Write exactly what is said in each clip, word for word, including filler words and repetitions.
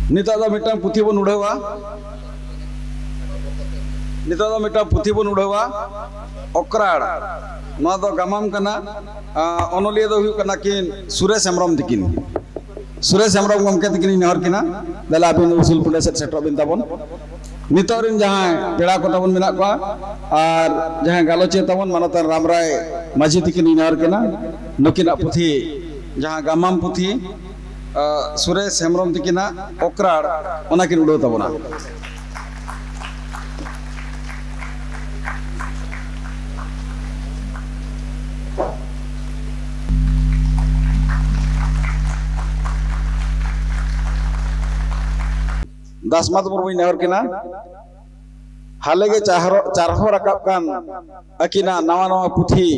ᱱᱤᱛᱚᱜ ᱫᱚ ᱢᱤᱫᱴᱟᱝ ᱯᱩᱛᱷᱤ ᱵᱚᱱ ᱩᱰᱷᱟᱹᱣᱟ᱾ ᱱᱤᱛᱚᱜ ᱫᱚ ᱢᱤᱫᱴᱟᱝ ᱯᱩᱛᱷᱤ ᱵᱚᱱ ᱩᱰᱷᱟᱹᱣᱟ, ᱚᱠᱨᱟᱲ᱾ ᱱᱚᱣᱟ ᱫᱚ ᱜᱟᱢᱟᱢ ᱠᱟᱱᱟ᱾ ᱟᱸ, ᱚᱱᱚᱞᱤᱭᱟᱹ ᱫᱚ ᱦᱩᱭᱩᱜ ᱠᱟᱱᱟ ᱠᱤᱱ ᱥᱩᱨᱮᱥ ᱦᱮᱢᱵᱨᱚᱢ ᱛᱟᱹᱠᱤᱱ᱾ ᱥᱩᱨᱮᱥ ᱦᱮᱢᱵᱨᱚᱢ ᱜᱚᱢᱠᱮ ᱛᱟᱹᱠᱤᱱ ᱤᱧ ᱱᱮᱦᱚᱨ ᱠᱤᱱᱟ, ᱫᱮᱞᱟ ᱟᱹᱵᱤᱱ ᱩᱥᱩᱞ ᱯᱤᱸᱰᱟᱹ ᱥᱮᱫ ᱥᱮᱴᱮᱨᱚᱜ ᱵᱤᱱ ᱛᱟᱵᱚᱱ᱾ ᱱᱤᱛᱚᱜ ᱨᱤᱱ ᱡᱟᱦᱟᱸᱭ ᱯᱮᱲᱟ ᱠᱚ ᱛᱟᱵᱚᱱ ᱢᱮᱱᱟᱜ ᱠᱚᱣᱟ ᱟᱨ ᱡᱟᱦᱟᱸᱭ ᱜᱟᱞᱚᱪᱤᱭᱟᱹ ᱛᱟᱵᱚᱱ ᱢᱟᱱᱚᱛᱟᱱ ᱨᱟᱢᱨᱟᱭ ᱢᱟᱹᱡᱷᱤ ᱛᱟᱹᱠᱤᱱ ᱤᱧ ᱱᱮᱦᱚᱨ ᱠᱤᱱᱟ, ᱱᱩᱠᱤᱱᱟᱜ ᱯᱩᱛᱷᱤ, ᱡᱟᱦᱟᱸ ᱜᱟᱢᱟᱢ ᱯᱩᱛᱷᱤ, ᱟᱸ, ᱥᱩᱨᱮᱥ ᱦᱮᱢᱵᱨᱚᱢ ᱛᱟᱹᱠᱤᱱᱟᱜ ᱚᱠᱨᱟᱲ, ᱚᱱᱟ ᱠᱤᱱ ᱩᱰᱷᱟᱹᱣ ᱛᱟᱵᱚᱱᱟ᱾ ᱫᱟᱥᱢᱟᱛ ᱢᱩᱨᱢᱩᱧ ᱱᱮᱦᱚᱨ ᱠᱤᱱᱟ, ᱦᱟᱞᱮ ᱜᱮ ᱪᱟᱨᱦᱚ-, ᱪᱟᱨᱦᱚ ᱨᱟᱠᱟᱵ ᱠᱟᱱ ᱟᱹᱠᱤᱱᱟᱜ ᱱᱟᱣᱟ ᱱᱟᱣᱟ ᱯᱩᱛᱷᱤ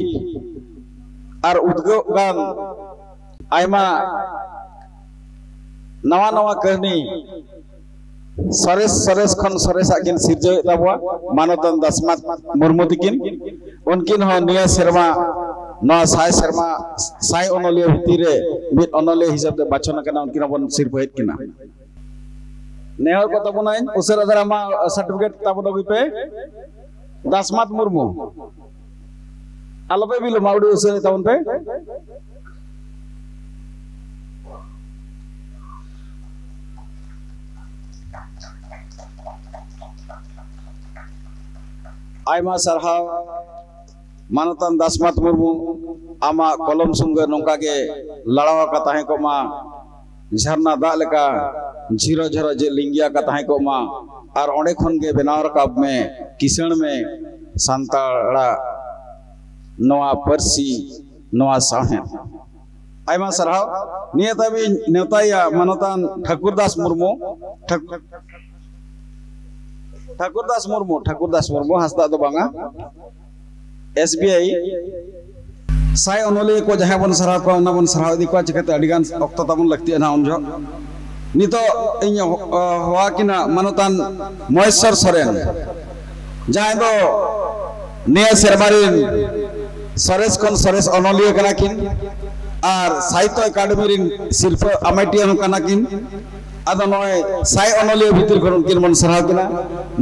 ᱟᱨ ᱩᱫᱽᱜᱟᱹᱜ ᱠᱟᱱ ᱟᱭᱢᱟ ᱱᱟᱣᱟ ᱱᱟᱣᱟ ᱠᱟᱹᱦᱱᱤ ᱥᱚᱨᱮᱥ, ᱥᱚᱨᱮᱥ ᱠᱷᱚᱱ ᱥᱚᱨᱮᱥᱟᱜ ᱠᱤᱱ ᱥᱤᱨᱡᱟᱹᱣᱮᱫ ᱛᱟᱵᱚᱣᱟ, ᱢᱟᱱᱚᱛᱟᱱ ᱫᱟᱥᱢᱟᱛ ᱢᱩᱨᱢᱩ ᱛᱤᱠᱤᱱ᱾ ᱩᱱᱠᱤᱱ ᱦᱚᱸ ᱱᱤᱭᱟᱹ ᱥᱮᱨᱢᱟ, ᱱᱚᱣᱟ ᱥᱟᱭ ᱥᱮᱨᱢᱟ, ᱥᱟᱭ ᱚᱱᱚᱞᱤᱭᱟᱹ ᱵᱷᱤᱛᱤᱨ ᱨᱮ ᱢᱤᱫ ᱚᱱᱚᱞᱤᱭᱟᱹ ᱦᱤᱥᱟᱹᱵ ᱛᱮ ᱵᱟᱪᱷᱚᱱ ᱟᱠᱟᱱᱟ, ᱩᱱᱠᱤᱱ ᱦᱚᱸᱵᱚᱱ ᱥᱤᱨᱯᱟᱹᱦᱮᱫ ᱠᱤᱱᱟ᱾ ᱱᱮᱦᱚᱨ ᱠᱚ ᱛᱟᱵᱚᱱᱟᱹᱧ, ᱩᱥᱟᱹᱨᱟ ᱫᱷᱟᱨᱟ ᱢᱟ certificate ᱛᱟᱵᱚᱱ ᱟᱹᱜᱩᱭ ᱯᱮ᱾ ᱫᱟᱥᱢᱟᱛ ᱢᱩᱨᱢᱩ, ᱟᱞᱚᱯᱮ ᱵᱤᱞᱚᱢᱟ, ᱟᱹᱰᱤ ᱩᱥᱟᱹᱨᱟ ᱛᱟᱵᱚᱱ ᱯᱮ᱾ ᱟᱭᱢᱟ ᱥᱟᱨᱦᱟᱣ ᱢᱟᱱᱚᱛᱟᱱ ᱫᱟᱥᱢᱟᱛ ᱢᱩᱨᱢᱩ, ᱟᱢᱟᱜ ᱠᱚᱞᱚᱢ ᱥᱩᱝᱜᱟᱹ ᱱᱚᱝᱠᱟ ᱜᱮ ᱞᱟᱲᱟᱣ ᱟᱠᱟ ᱛᱟᱦᱮᱸ ᱠᱚᱜ ᱢᱟ, ᱡᱷᱟᱨᱱᱟ ᱫᱟᱜ ᱞᱮᱠᱟ ᱡᱷᱤᱨᱚ ᱡᱷᱚᱨᱚ ᱡᱮ ᱞᱤᱸᱜᱤ ᱟᱠᱟ ᱛᱟᱦᱮᱸ ᱠᱚᱜ ᱢᱟ, ᱟᱨ ᱚᱸᱰᱮ ᱠᱷᱚᱱ ᱜᱮ ᱵᱮᱱᱟᱣ ᱨᱟᱠᱟᱵ ᱢᱮ, ᱠᱤᱥᱟᱹᱬ ᱢᱮ ᱥᱟᱱᱛᱟᱲᱟᱜ ᱱᱚᱣᱟ ᱯᱟᱹᱨᱥᱤ, ᱱᱚᱣᱟ ᱥᱟᱶᱦᱮᱫ᱾ ᱟᱭᱢᱟ ᱥᱟᱨᱦᱟᱣ᱾ ᱱᱤᱭᱟᱹ ᱛᱟᱭᱚᱢ ᱤᱧ ᱱᱮᱣᱛᱟᱭᱟ ᱢᱟᱱᱚᱛᱟᱱ ᱴᱷᱟᱹᱠᱩᱨ ᱫᱟᱥ ᱢᱩᱨᱢᱩ᱾ ᱴᱷᱟᱹᱠ-, ᱴᱷᱟᱹᱠᱩᱨ ᱫᱟᱥ ᱢᱩᱨᱢᱩ, ᱴᱷᱟᱹᱠᱩᱨ ᱫᱟᱥ ᱢᱩᱨᱢᱩ, ᱦᱟᱸᱥᱫᱟᱜ ᱫᱚ ᱵᱟᱝᱟ᱾ ᱮᱥ ᱵᱤ ᱟᱭ ᱥᱟᱭ ᱚᱱᱚᱞᱤᱭᱟᱹ ᱠᱚ ᱡᱟᱦᱟᱸᱭ ᱵᱚᱱ ᱥᱟᱨᱦᱟᱣ ᱠᱚᱣᱟ, ᱚᱱᱟ ᱵᱚᱱ ᱥᱟᱨᱦᱟᱣ ᱤᱫᱤ ᱠᱚᱣᱟ, ᱪᱤᱠᱟᱹᱛᱮ ᱟᱹᱰᱤ ᱜᱟᱱ ᱚᱠᱛᱚ ᱛᱟᱵᱚᱱ ᱞᱟᱹᱠᱛᱤᱜᱼᱟ ᱱᱟᱦᱟᱜ ᱩᱱ ᱡᱚᱦᱚᱜ᱾ ᱱᱤᱛᱚᱜ ᱤᱧ ᱦᱚ-, ᱦᱚᱦᱚᱣᱟ ᱠᱤᱱᱟ ᱢᱟᱱᱚᱛᱟᱱ ᱢᱚᱦᱮᱥᱣᱚᱨ ᱥᱚᱨᱮᱱ, ᱡᱟᱦᱟᱸᱭ ᱫᱚ ᱱᱤᱭᱟᱹ ᱥᱮᱨᱢᱟ ᱨᱤᱱ ᱥᱚᱨᱮᱥ ᱠᱷᱚᱱ ᱥᱚᱨᱮᱥ ᱚᱱᱚᱞᱤᱭᱟᱹ ᱠᱟᱱᱟ ᱠᱤᱱ ᱟᱨ ᱥᱟᱦᱤᱛᱛᱚ ᱮᱠᱟᱰᱮᱢᱤ ᱨᱤᱱ ᱥᱤᱨᱯᱷᱟᱹ ᱟᱢᱮᱴᱤᱭᱟᱹ ᱦᱚᱸ ᱠᱟᱱᱟ ᱠᱤᱱ᱾ ᱟᱫᱚ ᱱᱚᱜᱼᱚᱭ ᱥᱟᱭ ᱚᱱᱚᱞᱤᱭᱟᱹ ᱵᱷᱤᱛᱤᱨ ᱠᱷᱚᱱ ᱩᱱᱠᱤᱱ ᱵᱚᱱ ᱥᱟᱨᱦᱟᱣ ᱠᱤᱱᱟ᱾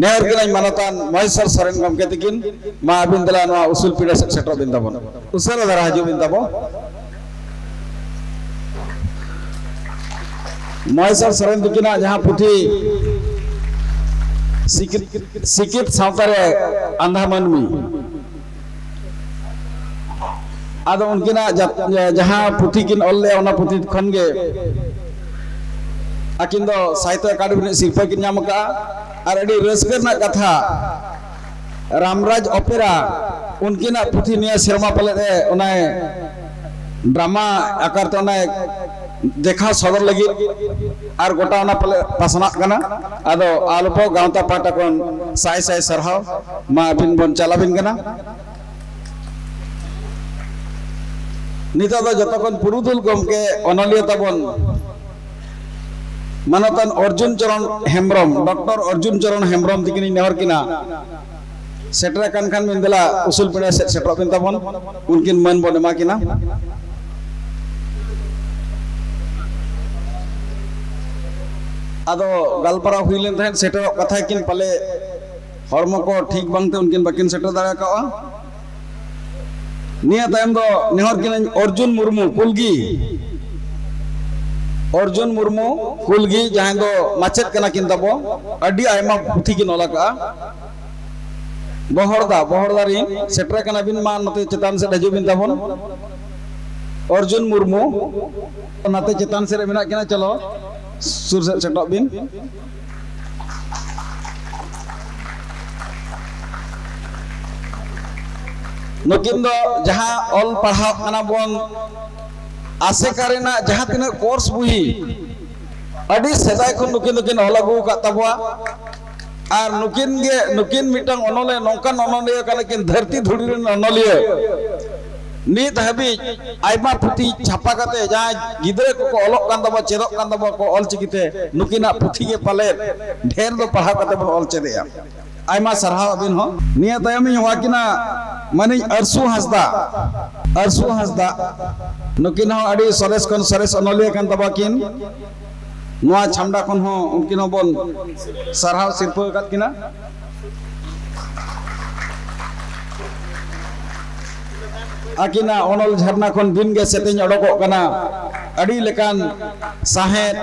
ᱱᱮᱦᱚᱨ ᱠᱤᱱᱟᱹᱧ ᱢᱟᱱᱚᱛᱟᱱ ᱢᱚᱦᱮᱥᱚᱨ ᱥᱚᱨᱮᱱ ᱜᱚᱢᱠᱮ ᱛᱤᱠᱤᱱ, ᱢᱟ ᱟᱹᱵᱤᱱ ᱫᱮᱞᱟ ᱱᱚᱣᱟ ᱩᱥᱩᱞ ᱯᱤᱸᱰᱟᱹ ᱥᱮᱫ ᱥᱮᱴᱮᱨᱚᱜ ᱵᱤᱱ ᱛᱟᱵᱚᱱ, ᱩᱥᱟᱹᱨᱟ ᱫᱷᱟᱨᱟ ᱦᱤᱡᱩᱜ ᱵᱤᱱ ᱛᱟᱵᱚᱱ᱾ ᱢᱚᱦᱮᱥᱚᱨ ᱥᱚᱨᱮᱱ ᱛᱤᱠᱤᱱᱟᱜ ᱡᱟᱦᱟᱸ ᱯᱩᱛᱷᱤ ᱥᱤᱠᱤᱛ, ᱥᱤᱠᱤᱛ ᱥᱟᱶᱛᱟ ᱨᱮ ᱟᱸᱫᱷᱟ ᱢᱟᱹᱱᱢᱤ, ᱟᱫᱚ ᱩᱱᱠᱤᱱᱟᱜ ᱡᱟ-, ᱡᱟᱦᱟᱸ ᱯᱩᱛᱷᱤ ᱠᱤᱱ ᱚᱞ ᱞᱮᱫᱼᱟ, ᱚᱱᱟ ᱯᱩᱛᱷᱤ ᱠᱷᱚᱱ ᱜᱮ ᱟᱹᱠᱤᱱ ᱫᱚ ᱥᱟᱦᱤᱛᱛᱚ ᱮᱠᱟᱰᱮᱢᱤ ᱨᱤᱱᱤᱡ ᱥᱤᱨᱯᱟᱹ ᱠᱤᱱ ᱧᱟᱢ ᱟᱠᱟᱫᱼᱟ᱾ ᱟᱨ ᱟᱹᱰᱤ ᱨᱟᱹᱥᱠᱟᱹ ᱨᱮᱱᱟᱜ ᱠᱟᱛᱷᱟ, ᱨᱟᱢᱨᱟᱡᱽ ᱚᱯᱮᱨᱟ ᱩᱱᱠᱤᱱᱟᱜ ᱯᱩᱛᱷᱤ ᱱᱤᱭᱟᱹ ᱥᱮᱨᱢᱟ ᱯᱟᱞᱮᱫ ᱮ ᱚᱱᱟᱭ ᱰᱨᱟᱢᱟ ᱟᱠᱟᱨ ᱛᱮ ᱚᱱᱟᱭ ᱫᱮᱠᱷᱟᱣ ᱥᱚᱫᱚᱨ ᱞᱟᱹᱜᱤᱫ ᱟᱨ ᱜᱚᱴᱟ ᱚᱱᱟ ᱯᱟᱞᱮ ᱯᱟᱥᱱᱟᱜ ᱠᱟᱱᱟ᱾ ᱟᱫᱚ ᱟᱞᱯᱚ ᱜᱟᱶᱛᱟ ᱯᱟᱦᱴᱟ ᱠᱷᱚᱱ ᱥᱟᱭ ᱥᱟᱭ ᱥᱟᱨᱦᱟᱣ, ᱢᱟ ᱟᱹᱵᱤᱱ ᱵᱚᱱ ᱪᱟᱞᱟᱵᱤᱱ ᱠᱟᱱᱟ᱾ ᱱᱤᱛᱚᱜ ᱫᱚ ᱡᱚᱛᱚ ᱠᱷᱚᱱ ᱯᱩᱨᱩᱫᱷᱩᱞ ᱜᱚᱢᱠᱮ ᱚᱱᱚᱞᱤᱭᱟᱹ ᱛᱟᱵᱚᱱ ᱢᱟᱱᱚᱛᱟᱱ ᱚᱨᱡᱩᱱ ᱪᱚᱨᱚᱱ ᱦᱮᱢᱵᱨᱚᱢ, ᱰᱚᱠᱴᱚᱨ ᱚᱨᱡᱩᱱ ᱪᱚᱨᱚᱱ ᱦᱮᱢᱵᱨᱚᱢ ᱛᱤᱠᱤᱱᱤᱧ ᱱᱮᱦᱚᱨ ᱠᱤᱱᱟ, ᱥᱮᱴᱮᱨ ᱟᱠᱟᱱ ᱠᱷᱟᱱ ᱵᱤᱱ ᱫᱮᱞᱟ ᱩᱥᱩᱞ ᱯᱤᱸᱰᱟᱹ ᱥᱮᱫ ᱥᱮᱴᱮᱨᱚᱜ ᱵᱤᱱ ᱛᱟᱵᱚᱱ, ᱩᱱᱠᱤᱱ ᱢᱟᱹᱱ ᱵᱚᱱ ᱮᱢᱟ ᱠᱤᱱᱟ᱾ ᱟᱫᱚ ᱜᱟᱞᱢᱟᱨᱟᱣ ᱦᱩᱭ ᱞᱮᱱ ᱛᱟᱦᱮᱸᱫ, ᱥᱮᱴᱮᱨᱚᱜ ᱠᱟᱛᱷᱟ ᱠᱤᱱ ᱯᱟᱞᱮ ᱦᱚᱲᱢᱚ ᱠᱚ ᱴᱷᱤᱠ ᱵᱟᱝᱛᱮ ᱩᱱᱠᱤᱱ ᱵᱟᱹᱠᱤᱱ ᱥᱮᱴᱮᱨ ᱫᱟᱲᱮ ᱠᱟᱣᱟ᱾ ᱱᱤᱭᱟᱹ ᱛᱟᱭᱚᱢ ᱫᱚ ᱱᱮᱦᱚᱨ ᱠᱤᱱᱟᱹᱧ ᱚᱨᱡᱩᱱ ᱢᱩᱨᱢᱩ ᱠᱩᱞᱜᱤ, ᱚᱨᱡᱩᱱ ᱢᱩᱨᱢᱩ ᱠᱩᱞᱜᱤ, ᱡᱟᱦᱟᱸᱭ ᱫᱚ ᱢᱟᱪᱮᱫ ᱠᱟᱱᱟ ᱠᱤᱱ ᱛᱟᱵᱚ, ᱟᱹᱰᱤ ᱟᱭᱢᱟ ᱯᱩᱛᱷᱤ ᱠᱤᱱ ᱚᱞ ᱟᱠᱟᱫᱼᱟ᱾ ᱵᱚᱦᱚᱲᱫᱟ, ᱵᱚᱦᱚᱲᱫᱟ ᱨᱤᱱ ᱥᱮᱴᱮᱨ ᱠᱟᱱᱟ ᱵᱤᱱ, ᱢᱟ ᱱᱚᱛᱮ ᱪᱮᱛᱟᱱ ᱥᱮᱫ ᱦᱤᱡᱩᱜ ᱵᱤᱱ ᱛᱟᱵᱚᱱ᱾ ᱚᱨᱡᱩᱱ ᱢᱩᱨᱢᱩ ᱱᱟᱛᱮ ᱪᱮᱛᱟᱱ ᱥᱮᱫ ᱨᱮ ᱢᱮᱱᱟᱜ ᱠᱤᱱᱟ, ᱪᱚᱞᱚ ᱥᱩᱨ ᱥᱮᱫ ᱥᱮᱴᱮᱨᱚᱜ ᱵᱤᱱ᱾ ᱱᱩᱠᱤᱱ ᱫᱚ ᱡᱟᱦᱟᱸ ᱚᱞ ᱯᱟᱲᱦᱟᱣ ᱠᱟᱱᱟ ᱵᱚᱱ, ᱟᱥᱮᱠᱟ ᱨᱮᱱᱟᱜ ᱡᱟᱦᱟᱸ ᱛᱤᱱᱟᱹᱜ ᱠᱳᱨᱥ ᱵᱩᱦᱤ, ᱟᱹᱰᱤ ᱥᱮᱫᱟᱭ ᱠᱷᱚᱱ ᱱᱩᱠᱤᱱ ᱫᱚᱠᱤᱱ ᱚᱞ ᱟᱹᱜᱩ ᱟᱠᱟᱫ ᱛᱟᱵᱚᱣᱟ᱾ ᱟᱨ ᱱᱩᱠᱤᱱ ᱜᱮ, ᱱᱩᱠᱤᱱ ᱢᱤᱫᱴᱟᱝ ᱚᱱᱚᱞᱤᱭᱟᱹ, ᱱᱚᱝᱠᱟᱱ ᱚᱱᱚᱞᱤᱭᱟᱹ ᱠᱟᱱᱟ ᱠᱤᱱ, ᱫᱷᱟᱹᱨᱛᱤ ᱫᱷᱩᱲᱤ ᱨᱮᱱ ᱚᱱᱚᱞᱤᱭᱟᱹ᱾ ᱱᱤᱛ ᱦᱟᱹᱵᱤᱡ ᱟᱭᱢᱟ ᱯᱩᱛᱷᱤ ᱪᱷᱟᱯᱟ ᱠᱟᱛᱮ ᱡᱟᱦᱟᱸᱭ ᱜᱤᱫᱽᱨᱟᱹ ᱠᱚᱠᱚ ᱚᱞᱚᱜ ᱠᱟᱱ ᱛᱟᱵᱚᱱᱟ, ᱪᱮᱫᱚᱜ ᱠᱟᱱ ᱛᱟᱵᱚᱱᱟ ᱠᱚ ᱚᱞ ᱪᱤᱠᱤᱛᱮ, ᱱᱩᱠᱤᱱᱟᱜ ᱯᱩᱛᱷᱤ ᱜᱮ ᱯᱟᱞᱮᱫ ᱰᱷᱮᱨ ᱫᱚ ᱯᱟᱲᱦᱟᱣ ᱠᱟᱛᱮ ᱵᱚᱱ ᱚᱞ ᱪᱮᱫᱮᱜᱼᱟ᱾ ᱟᱭᱢᱟ ᱥᱟᱨᱦᱟᱣ ᱟᱹᱵᱤᱱ ᱦᱚᱸ᱾ ᱱᱤᱭᱟᱹ ᱛᱟᱭᱚᱢ ᱤᱧ ᱦᱚᱦᱚ ᱠᱤᱱᱟ ᱢᱟᱹᱱᱤᱡ ᱟᱹᱨᱥᱩ ᱦᱟᱸᱥᱫᱟ᱾ ᱟᱹᱨᱥᱩ ᱦᱟᱸᱥᱫᱟ, ᱱᱩᱠᱤᱱ ᱦᱚᱸ ᱟᱹᱰᱤ ᱥᱚᱨᱮᱥ ᱠᱷᱚᱱ ᱥᱚᱨᱮᱥ ᱚᱱᱚᱞᱤᱭᱟᱹ ᱠᱟᱱ ᱛᱟᱵᱚᱱᱟ ᱠᱤᱱ᱾ ᱱᱚᱣᱟ ᱪᱷᱟᱢᱰᱟ ᱠᱷᱚᱱ ᱦᱚᱸ ᱩᱱᱠᱤᱱ ᱦᱚᱸᱵᱚᱱ ᱥᱟᱨᱦᱟᱣ ᱥᱤᱨᱯᱟᱹ ᱟᱠᱟᱫ ᱠᱤᱱᱟ᱾ ᱟᱹᱠᱤᱱᱟᱜ ᱚᱱᱚᱞ ᱡᱷᱟᱨᱱᱟ ᱠᱷᱚᱱ ᱫᱤᱱ ᱜᱮ ᱥᱮᱛᱮᱧ ᱚᱰᱚᱠᱚᱜ ᱠᱟᱱᱟ᱾ ᱟᱹᱰᱤ ᱞᱮᱠᱟᱱ ᱥᱟᱶᱦᱮᱫ,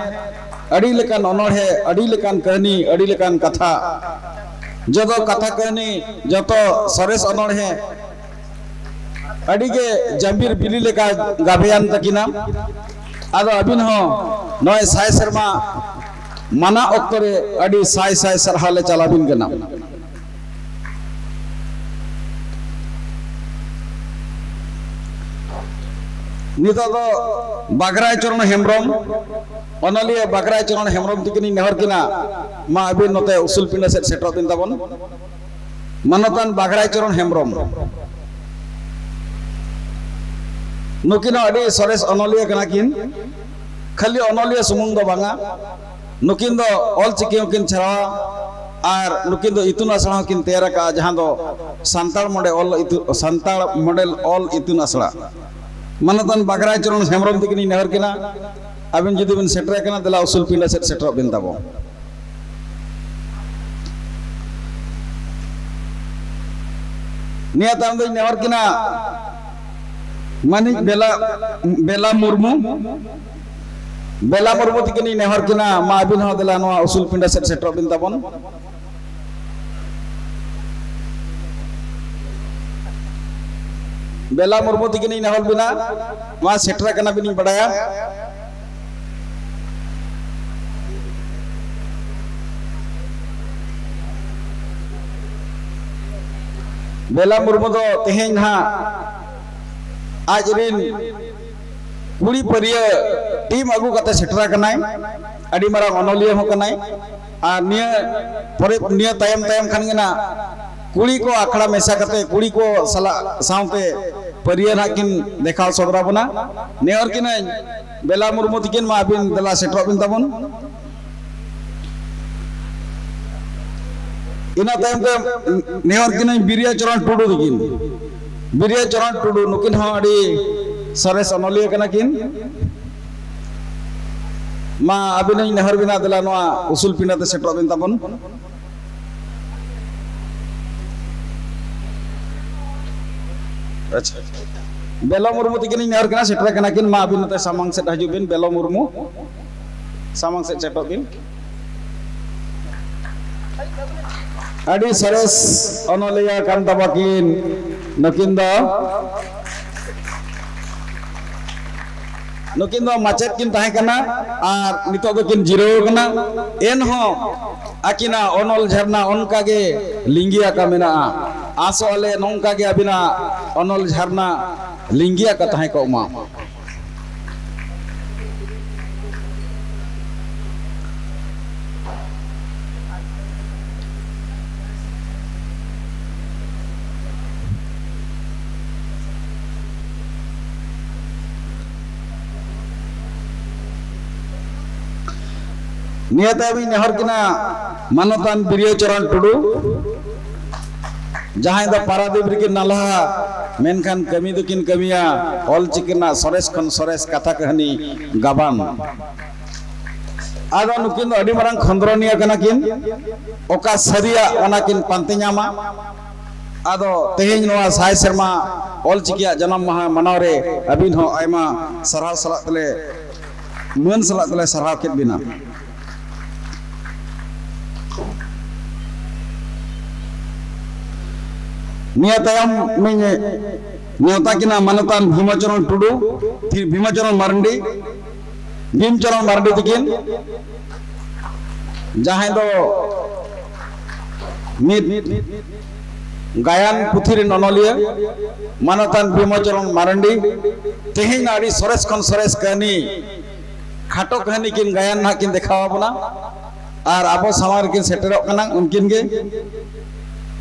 ᱟᱹᱰᱤ ᱞᱮᱠᱟᱱ ᱚᱱᱚᱬᱦᱮ, ᱟᱹᱰᱤ ᱞᱮᱠᱟᱱ ᱠᱟᱹᱦᱱᱤ, ᱟᱹᱰᱤ ᱞᱮᱠᱟᱱ ᱠᱟᱛᱷᱟ᱾ ᱡᱚᱛᱚ ᱠᱟᱛᱷᱟ ᱠᱟᱹᱦᱱᱤ, ᱡᱚᱛᱚ ᱥᱚᱨᱮᱥ ᱚᱱᱚᱬᱦᱮ ᱟᱹᱰᱤ ᱜᱮ ᱡᱟᱢᱵᱤᱨ ᱵᱤᱞᱤ ᱞᱮᱠᱟ ᱜᱟᱵᱮᱭᱟᱱ ᱛᱟᱹᱠᱤᱱᱟ᱾ ᱟᱫᱚ ᱟᱹᱵᱤᱱ ᱦᱚᱸ ᱱᱚᱜᱼᱚᱭ ᱥᱟᱭ ᱥᱮᱨᱢᱟ ᱢᱟᱱᱟ ᱚᱠᱛᱚ ᱨᱮ ᱟᱹᱰᱤ ᱥᱟᱭ ᱥᱟᱭ ᱥᱟᱨᱦᱟᱣ ᱞᱮ ᱪᱟᱞᱟᱵᱤᱱ ᱠᱟᱱᱟ᱾ ᱱᱤᱛᱚᱜ ᱫᱚ ᱵᱟᱜᱽᱨᱟᱭ ᱪᱚᱨᱚᱬ ᱦᱮᱢᱵᱨᱚᱢ, ᱚᱱᱚᱞᱤᱭᱟᱹ ᱵᱟᱜᱽᱨᱟᱭ ᱪᱚᱨᱚᱬ ᱦᱮᱢᱵᱨᱚᱢ ᱛᱤᱠᱤᱱᱤᱧ ᱱᱮᱦᱚᱨ ᱠᱤᱱᱟ, ᱢᱟ ᱟᱹᱵᱤᱱ ᱱᱚᱛᱮ ᱩᱥᱩᱞ ᱯᱤᱸᱰᱟᱹ ᱥᱮᱫ ᱥᱮᱴᱮᱨᱚᱜ ᱵᱤᱱ ᱛᱟᱵᱚᱱ᱾ ᱢᱟᱱᱚᱛᱟᱱ ᱵᱟᱜᱽᱨᱟᱭ ᱪᱚᱨᱚᱬ ᱦᱮᱢᱵᱨᱚᱢ, ᱱᱩᱠᱤᱱ ᱦᱚᱸ ᱟᱹᱰᱤ ᱥᱚᱨᱮᱥ ᱚᱱᱚᱞᱤᱭᱟᱹ ᱠᱟᱱᱟ ᱠᱤᱱ᱾ ᱠᱷᱟᱹᱞᱤ ᱚᱱᱚᱞᱤᱭᱟᱹ ᱥᱩᱢᱩᱝ ᱫᱚ ᱵᱟᱝᱟ, ᱱᱩᱠᱤᱱ ᱫᱚ ᱚᱞ ᱪᱤᱠᱤ ᱦᱚᱸᱠᱤᱱ ᱪᱷᱟᱨᱟᱣᱟ ᱟᱨ ᱱᱩᱠᱤᱱ ᱫᱚ ᱤᱛᱩᱱ ᱟᱥᱲᱟ ᱦᱚᱸᱠᱤᱱ ᱛᱮᱭᱟᱨ ᱟᱠᱟᱫᱼᱟ, ᱡᱟᱦᱟᱸ ᱫᱚ ᱥᱟᱱᱛᱟᱲ ᱢᱚᱰᱮᱞ ᱚᱞ ᱤᱛᱩ-, ᱥᱟᱱᱛᱟᱲ ᱢᱚᱰᱮᱞ ᱚᱞ ᱤᱛᱩᱱ ᱟᱥᱲᱟ᱾ ᱢᱟᱱᱚᱛᱟᱱ ᱵᱟᱜᱽᱨᱟᱭ ᱪᱚᱨᱚᱬ ᱦᱮᱢᱵᱨᱚᱢ ᱛᱤᱠᱤᱱᱤᱧ ᱱᱮᱦᱚᱨ ᱠᱤᱱᱟ, ᱟᱹᱵᱤᱱ ᱡᱩᱫᱤ ᱵᱤᱱ ᱥᱮᱴᱮᱨ ᱟᱠᱟᱱᱟ, ᱫᱮᱞᱟ ᱩᱥᱩᱞ ᱯᱤᱸᱰᱟᱹ ᱥᱮᱫ ᱥᱮᱴᱮᱨᱚᱜ ᱵᱤᱱ ᱛᱟᱵᱚ᱾ ᱱᱤᱭᱟᱹ ᱛᱟᱭᱚᱢ ᱫᱚᱧ ᱱᱮᱦᱚᱨ ᱠᱤᱱᱟ ᱢᱟᱹᱱᱤᱡ ᱵᱮᱞᱟ, ᱵᱮᱞᱟ ᱢᱩᱨᱢᱩ᱾ ᱵᱮᱞᱟ ᱢᱩᱨᱢᱩ ᱛᱤᱠᱤᱱᱤᱧ ᱱᱮᱦᱚᱨ ᱠᱤᱱᱟ, ᱢᱟ ᱟᱹᱵᱤᱱ ᱦᱚᱸ ᱫᱮᱞᱟ ᱱᱚᱣᱟ ᱩᱥᱩᱞ ᱯᱤᱸᱰᱟᱹ ᱥᱮᱫ ᱥᱮᱴᱮᱨᱚᱜ ᱵᱤᱱ ᱛᱟᱵᱚᱱ᱾ ᱵᱮᱞᱟ ᱢᱩᱨᱢᱩ ᱛᱤᱠᱤᱱᱤᱧ ᱱᱮᱦᱚᱨ ᱵᱤᱱᱟ, ᱢᱟ ᱥᱮᱴᱮᱨ ᱟᱠᱟᱱᱟ ᱵᱤᱱᱤᱧ ᱵᱟᱰᱟᱭᱟ᱾ ᱵᱮᱞᱟ ᱢᱩᱨᱢᱩ ᱫᱚ ᱛᱮᱦᱮᱧ ᱱᱟᱦᱟᱜ ᱟᱡ ᱨᱤᱱ ᱠᱩᱲᱤ ᱯᱟᱹᱨᱤᱭᱟᱹ ᱴᱤᱢ ᱟᱹᱜᱩ ᱠᱟᱛᱮ ᱥᱮᱴᱮᱨ ᱟᱠᱟᱱᱟᱭ᱾ ᱟᱹᱰᱤ ᱢᱟᱨᱟᱝ ᱚᱱᱚᱞᱤᱭᱟᱹ ᱦᱚᱸ ᱠᱟᱱᱟᱭ᱾ ᱟᱨ ᱱᱤᱭᱟᱹ ᱯᱚᱨᱮ, ᱱᱤᱭᱟᱹ ᱛᱟᱭᱚᱢ ᱛᱟᱭᱚᱢ ᱠᱷᱟᱱ ᱜᱮ ᱱᱟᱜ ᱠᱩᱲᱤ ᱠᱚ ᱟᱠᱷᱲᱟ ᱢᱮᱥᱟ ᱠᱟᱛᱮ ᱠᱩᱲᱤ ᱠᱚ ᱥᱟᱞᱟᱜ ᱥᱟᱶᱛᱮ ᱯᱟᱹᱨᱤᱭᱟᱹ ᱱᱟᱜ ᱠᱤᱱ ᱫᱮᱠᱷᱟᱣ ᱥᱚᱫᱚᱨ ᱟᱵᱚᱱᱟ᱾ ᱱᱮᱦᱚᱨ ᱠᱤᱱᱟᱹᱧ ᱵᱮᱞᱟ ᱢᱩᱨᱢᱩ ᱛᱤᱠᱤᱱ ᱢᱟ ᱟᱹᱵᱤᱱ ᱫᱮᱞᱟ ᱥᱮᱴᱮᱨᱚᱜ ᱵᱤᱱ ᱛᱟᱵᱚᱱ᱾ ᱤᱱᱟᱹ ᱛᱟᱭᱚᱢ ᱛᱮ ᱱᱮᱦᱚᱨ ᱠᱤᱱᱟᱹᱧ ᱵᱤᱨᱤᱭᱟ ᱪᱚᱨᱚᱱ ᱴᱩᱰᱩ ᱛᱤᱠᱤᱱ᱾ ᱵᱤᱨᱤᱭᱟ ᱪᱚᱨᱚᱱ ᱴᱩᱰᱩ, ᱱᱩᱠᱤᱱ ᱦᱚᱸ ᱟᱹᱰᱤ ᱥᱚᱨᱮᱥ ᱚᱱᱚᱞᱤᱭᱟᱹ ᱠᱟᱱᱟ ᱠᱤᱱ᱾ ᱢᱟ ᱟᱹᱵᱤᱱ ᱦᱚᱸᱧ ᱱᱮᱦᱚᱨ ᱵᱤᱱᱟ, ᱫᱮᱞᱟ ᱱᱚᱣᱟ ᱩᱥᱩᱞ ᱯᱤᱸᱰᱟᱹ ᱛᱮ ᱥᱮᱴᱮᱨᱚᱜ ᱵᱤᱱ ᱛᱟᱵᱚᱱ᱾ ᱟᱪᱪᱷᱟ, ᱵᱮᱞᱚ ᱢᱩᱨᱢᱩ ᱛᱤᱠᱤᱱᱤᱧ ᱱᱮᱦᱚᱨ ᱠᱟᱱᱟ, ᱥᱮᱴᱮᱨ ᱠᱟᱱᱟ ᱠᱤᱱ᱾ ᱢᱟ ᱟᱹᱵᱤᱱ ᱱᱚᱛᱮ ᱥᱟᱢᱟᱝ ᱥᱮᱫ ᱦᱤᱡᱩᱜ ᱵᱤᱱ, ᱵᱮᱞᱚ ᱢᱩᱨᱢᱩ, ᱥᱟᱢᱟᱝ ᱥᱮᱫ ᱥᱮᱴᱮᱨᱚᱜ ᱵᱤᱱ᱾ ᱟᱹᱰᱤ ᱥᱚᱨᱮᱥ ᱚᱱᱚᱞᱤᱭᱟᱹ ᱠᱟᱱ ᱛᱟᱵᱚᱱᱟᱠᱤᱱ ᱱᱩᱠᱤᱱ ᱫᱚ᱾ ᱱᱩᱠᱤᱱ ᱫᱚ ᱢᱟᱪᱮᱫ ᱠᱤᱱ ᱛᱟᱦᱮᱸ ᱠᱟᱱᱟ ᱟᱨ ᱱᱤᱛᱚᱜ ᱫᱚᱠᱤᱱ ᱡᱤᱨᱟᱹᱣ ᱠᱟᱱᱟ᱾ ᱮᱱᱦᱚᱸ ᱟᱹᱠᱤᱱᱟᱜ ᱚᱱᱚᱞ ᱡᱷᱟᱨᱱᱟ ᱚᱱᱠᱟ ᱜᱮ ᱞᱤᱸᱜᱤ ᱟᱠᱟ ᱢᱮᱱᱟᱜᱼᱟ᱾ ᱟᱥᱚᱜ ᱟᱞᱮ ᱱᱚᱝᱠᱟ ᱜᱮ ᱟᱹᱵᱤᱱᱟᱜ ᱚᱱᱚᱞ ᱡᱷᱟᱨᱱᱟ ᱞᱤᱸᱜᱤ ᱟᱠᱟ ᱛᱟᱦᱮᱸ ᱠᱚᱜ ᱢᱟ᱾ ᱱᱤᱭᱟᱹ ᱛᱟᱭᱚᱢ ᱤᱧ ᱱᱮᱦᱚᱨ ᱠᱤᱱᱟ ᱢᱟᱱᱚᱛᱟᱱ ᱵᱤᱨᱤᱭᱟᱹ ᱪᱚᱨᱚᱱ ᱴᱩᱰᱩ, ᱡᱟᱦᱟᱸᱭ ᱫᱚ ᱯᱟᱨᱟᱫᱤᱯ ᱨᱮᱠᱤᱱ ᱱᱟᱞᱦᱟ, ᱢᱮᱱᱠᱷᱟᱱ ᱠᱟᱹᱢᱤ ᱫᱚᱠᱤᱱ ᱠᱟᱹᱢᱤᱭᱟ ᱚᱞ ᱪᱤᱠᱤ ᱨᱮᱱᱟᱜ ᱥᱚᱨᱮᱥ ᱠᱷᱚᱱ ᱥᱚᱨᱮᱥ ᱠᱟᱛᱷᱟ ᱠᱟᱹᱦᱱᱤ ᱜᱟᱵᱟᱱ᱾ ᱟᱫᱚ ᱱᱩᱠᱤᱱ ᱫᱚ ᱟᱹᱰᱤ ᱢᱟᱨᱟᱝ ᱠᱷᱚᱸᱫᱽᱨᱚᱱᱤᱭᱟᱹ ᱠᱟᱱᱟ ᱠᱤᱱ, ᱚᱠᱟ ᱥᱟᱹᱨᱤᱭᱟᱜ ᱚᱱᱟ ᱠᱤᱱ ᱯᱟᱱᱛᱮ ᱧᱟᱢᱟ᱾ ᱟᱫᱚ ᱛᱮᱦᱮᱧ ᱱᱚᱣᱟ ᱥᱟᱭ ᱥᱮᱨᱢᱟ ᱚᱞ ᱪᱤᱠᱤᱭᱟᱜ ᱡᱟᱱᱟᱢ ᱢᱟᱦᱟ ᱢᱟᱱᱟᱣ ᱨᱮ ᱟᱹᱵᱤᱱ ᱦᱚᱸ ᱟᱭᱢᱟ ᱥᱟᱨᱦᱟᱣ ᱥᱟᱞᱟᱜ ᱛᱮᱞᱮ, ᱢᱟᱹᱱ ᱥᱟᱞᱟᱜ ᱛᱮᱞᱮ ᱥᱟᱨᱦᱟᱣ ᱠᱮᱫ ᱵᱤᱱᱟ᱾ ᱱᱤᱭᱟᱹ ᱛᱟᱭᱚᱢ ᱤᱧ ᱱᱮᱣᱛᱟ ᱠᱤᱱᱟ ᱢᱟᱱᱚᱛᱟᱱ ᱵᱷᱤᱢᱟᱪᱚᱨᱚᱱ ᱴᱩᱰᱩ, ᱵᱷᱤᱢᱟᱪᱚᱨᱚᱱ ᱢᱟᱨᱰᱤ, ᱵᱷᱤᱢᱪᱚᱨᱚᱱ ᱢᱟᱨᱰᱤ ᱛᱤᱠᱤᱱ, ᱡᱟᱦᱟᱸᱭ ᱫᱚ ᱢᱤᱫ ᱜᱟᱭᱟᱱ ᱯᱩᱛᱷᱤ ᱨᱮᱱ ᱚᱱᱚᱞᱤᱭᱟᱹ ᱢᱟᱱᱚᱛᱟᱱ ᱵᱷᱤᱢᱟᱪᱚᱨᱚᱱ ᱢᱟᱨᱰᱤ ᱛᱮᱦᱮᱧ ᱟᱹᱰᱤ ᱥᱚᱨᱮᱥ ᱠᱷᱚᱱ ᱥᱚᱨᱮᱥ ᱠᱟᱹᱦᱱᱤ, ᱠᱷᱟᱴᱚ ᱠᱟᱹᱦᱱᱤ ᱠᱤᱱ ᱜᱟᱭᱟᱱ ᱱᱟᱦᱟᱜ ᱠᱤᱱ ᱫᱮᱠᱷᱟᱣ ᱟᱵᱚᱱᱟ ᱟᱨ ᱟᱵᱚ ᱥᱟᱢᱟᱝ ᱨᱮᱠᱤᱱ ᱥᱮᱴᱮᱨᱚᱜ ᱠᱟᱱᱟ᱾ ᱩᱱᱠᱤᱱ ᱜᱮ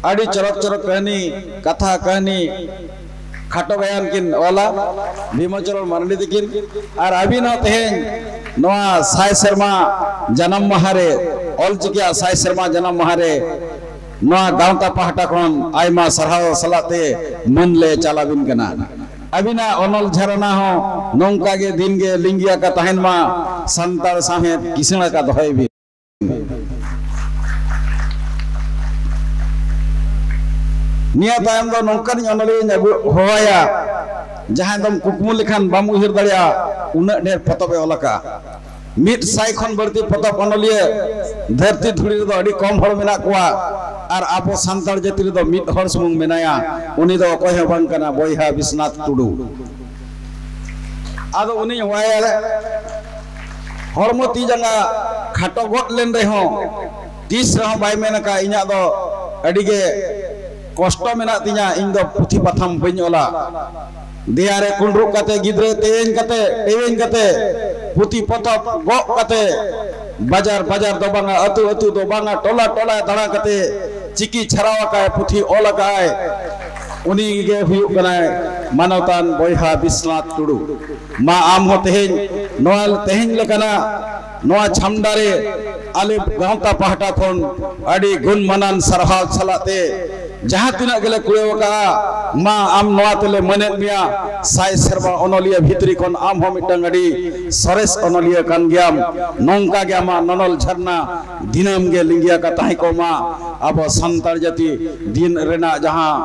ᱟᱹᱰᱤ ᱪᱚᱨᱚᱠ ᱪᱚᱨᱚᱠ ᱠᱟᱹᱦᱱᱤ, ᱠᱟᱛᱷᱟ ᱠᱟᱹᱦᱱᱤ, ᱠᱷᱟᱴᱚ ᱜᱟᱭᱟᱱ ᱠᱤᱱ ᱚᱞᱟ, ᱵᱷᱤᱢᱟᱪᱚᱨᱚᱱ ᱢᱟᱨᱰᱤ ᱛᱟᱹᱠᱤᱱ᱾ ᱟᱨ ᱟᱹᱵᱤᱱ ᱦᱚᱸ ᱛᱮᱦᱮᱧ ᱱᱚᱣᱟ ᱥᱟᱭ ᱥᱮᱨᱢᱟ ᱡᱟᱱᱟᱢ ᱢᱟᱦᱟ ᱨᱮ, ᱚᱞ ᱪᱤᱠᱤᱭᱟᱜ ᱥᱟᱭ ᱥᱮᱨᱢᱟ ᱡᱟᱱᱟᱢ ᱢᱟᱦᱟ ᱨᱮ ᱱᱚᱣᱟ ᱜᱟᱶᱛᱟ ᱯᱟᱦᱴᱟ ᱠᱷᱚᱱ ᱟᱭᱢᱟ ᱥᱟᱨᱦᱟᱣ ᱥᱟᱞᱟᱜ ᱛᱮ ᱢᱟᱹᱱ ᱞᱮ ᱪᱟᱞ ᱟᱹᱵᱤᱱ ᱠᱟᱱᱟ᱾ ᱟᱹᱵᱤᱱᱟᱜ ᱚᱱᱚᱞ ᱡᱷᱟᱨᱱᱟ ᱦᱚᱸ ᱱᱚᱝᱠᱟ ᱜᱮ ᱫᱤᱱ ᱜᱮ ᱞᱤᱸᱜᱤ ᱟᱠᱟ ᱛᱟᱦᱮᱱ ᱢᱟ᱾ ᱥᱟᱱᱛᱟᱲ ᱥᱟᱶᱦᱮᱫ ᱠᱤᱥᱟᱹᱬ ᱟᱠᱟ ᱫᱚᱦᱚᱭ ᱵᱤᱱ᱾ ᱱᱤᱭᱟᱹ ᱛᱟᱭᱚᱢ ᱫᱚ ᱱᱚᱝᱠᱟᱱᱤᱡ ᱚᱱᱚᱞᱤᱭᱟᱹᱧ ᱟᱹᱜᱩ ᱦᱚᱦᱚᱣᱟᱭᱟ, ᱡᱟᱦᱟᱸᱭ ᱫᱚᱢ ᱠᱩᱠᱢᱩ ᱞᱮᱠᱷᱟᱱ ᱵᱟᱢ ᱩᱭᱦᱟᱹᱨ ᱫᱟᱲᱮᱭᱟᱜᱼᱟ, ᱩᱱᱟᱹᱜ ᱰᱷᱮᱨ ᱯᱚᱛᱚᱵ ᱮ ᱚᱞ ᱟᱠᱟᱫᱼᱟ᱾ ᱢᱤᱫ ᱥᱟᱭ ᱠᱷᱚᱱ ᱵᱟᱹᱲᱛᱤ ᱯᱚᱛᱚᱵ ᱚᱱᱚᱞᱤᱭᱟᱹ ᱫᱷᱟᱹᱨᱛᱤ ᱫᱷᱩᱲᱤ ᱨᱮᱫᱚ ᱟᱹᱰᱤ ᱠᱚᱢ ᱦᱚᱲ ᱢᱮᱱᱟᱜ ᱠᱚᱣᱟ, ᱟᱨ ᱟᱵᱚ ᱥᱟᱱᱛᱟᱲ ᱡᱟᱹᱛᱤ ᱨᱮᱫᱚ ᱢᱤᱫ ᱦᱚᱲ ᱥᱩᱢᱩᱝ ᱢᱮᱱᱟᱭᱟ᱾ ᱩᱱᱤ ᱫᱚ ᱚᱠᱚᱭ ᱦᱚᱸ ᱵᱟᱝ ᱠᱟᱱᱟ, ᱵᱚᱭᱦᱟ ᱵᱤᱥᱱᱟᱛᱷ ᱴᱩᱰᱩ᱾ ᱟᱫᱚ ᱩᱱᱤ ᱦᱚᱦᱚᱣᱟᱭᱟ, ᱦᱚᱲᱢᱚ ᱛᱤ ᱡᱟᱸᱜᱟ ᱠᱷᱟᱴᱚ ᱜᱚᱫ ᱞᱮᱱ ᱨᱮᱦᱚᱸ ᱛᱤᱥ ᱨᱮᱦᱚᱸ ᱵᱟᱭ ᱢᱮᱱ ᱟᱠᱟᱫ, "ᱤᱧᱟᱹᱜ ᱫᱚ ᱟᱹᱰᱤ ᱜᱮ ᱠᱚᱥᱴᱚ ᱢᱮᱱᱟᱜ ᱛᱤᱧᱟ, ᱤᱧ ᱫᱚ ᱯᱩᱛᱷᱤ ᱯᱟᱛᱷᱟᱢ ᱵᱟᱹᱧ ᱚᱞᱟ᱾" ᱫᱮᱭᱟ ᱨᱮ ᱠᱩᱸᱰᱨᱩᱜ ᱠᱟᱛᱮ, ᱜᱤᱫᱽᱨᱟᱹ ᱛᱮᱣᱮᱧ ᱠᱟᱛᱮ, ᱛᱮᱣᱮᱧ ᱠᱟᱛᱮ, ᱯᱩᱛᱷᱤ ᱯᱚᱛᱚᱵ ᱜᱚᱜ ᱠᱟᱛᱮ, ᱵᱟᱡᱟᱨ ᱵᱟᱡᱟᱨ ᱫᱚ ᱵᱟᱝᱟ, ᱟᱹᱛᱩ ᱟᱹᱛᱩ ᱫᱚ ᱵᱟᱝᱟ, ᱴᱚᱞᱟ ᱴᱚᱞᱟ ᱫᱟᱬᱟ ᱠᱟᱛᱮ ᱪᱤᱠᱤ ᱪᱷᱟᱨᱟᱣ ᱟᱠᱟᱫ, ᱯᱩᱛᱷᱤ ᱚᱞ ᱟᱠᱟᱫ, ᱩᱱᱤ ᱜᱮ ᱦᱩᱭᱩᱜ ᱠᱟᱱᱟᱭ ᱢᱟᱱᱚᱛᱟᱱ ᱵᱚᱭᱦᱟ ᱵᱤᱥᱱᱟᱛᱷ ᱴᱩᱰᱩ᱾ ᱢᱟ ᱟᱢ ᱦᱚᱸ ᱛᱮᱦᱮᱧ ᱱᱚᱣᱟ ᱛᱮᱦᱮᱧ ᱞᱮᱠᱟᱱᱟᱜ ᱱᱚᱣᱟ ᱪᱷᱟᱢᱰᱟ ᱨᱮ ᱟᱞᱮ ᱜᱟᱶᱛᱟ ᱯᱟᱦᱴᱟ ᱠᱷᱚᱱ ᱟᱹᱰᱤ ᱜᱩᱱ ᱢᱟᱱᱟᱱ ᱥᱟᱨᱦᱟᱣ ᱥᱟᱞᱟᱜ ᱛᱮ ᱡᱟᱦᱟᱸ ᱛᱤᱱᱟᱹᱜ ᱜᱮᱞᱮ ᱠᱩᱲᱟᱹᱣ ᱟᱠᱟᱫᱼᱟ, ᱢᱟ ᱟᱢ ᱱᱚᱣᱟ ᱛᱮᱞᱮ ᱢᱟᱹᱱᱮᱫ ᱢᱮᱭᱟ᱾ ᱥᱟᱭ ᱥᱮᱨᱢᱟ ᱚᱱᱚᱞᱤᱭᱟᱹ ᱵᱷᱤᱛᱨᱤ ᱠᱷᱚᱱ ᱟᱢ ᱦᱚᱸ ᱢᱤᱫᱴᱟᱝ ᱟᱹᱰᱤ ᱥᱚᱨᱮᱥ ᱚᱱᱚᱞᱤᱭᱟᱹ ᱠᱟᱱ ᱜᱮᱭᱟᱢ᱾ ᱱᱚᱝᱠᱟ ᱜᱮ ᱟᱢᱟᱜ ᱱᱚᱱᱚᱞ ᱡᱷᱟᱨᱱᱟ ᱫᱤᱱᱟᱹᱢ ᱜᱮ ᱞᱤᱸᱜᱤ ᱟᱠᱟ ᱛᱟᱦᱮᱸ ᱠᱚᱜ ᱢᱟ᱾ ᱟᱵᱚ ᱥᱟᱱᱛᱟᱲ ᱡᱟᱹᱛᱤ ᱫᱤᱱ ᱨᱮᱱᱟᱜ ᱡᱟᱦᱟᱸ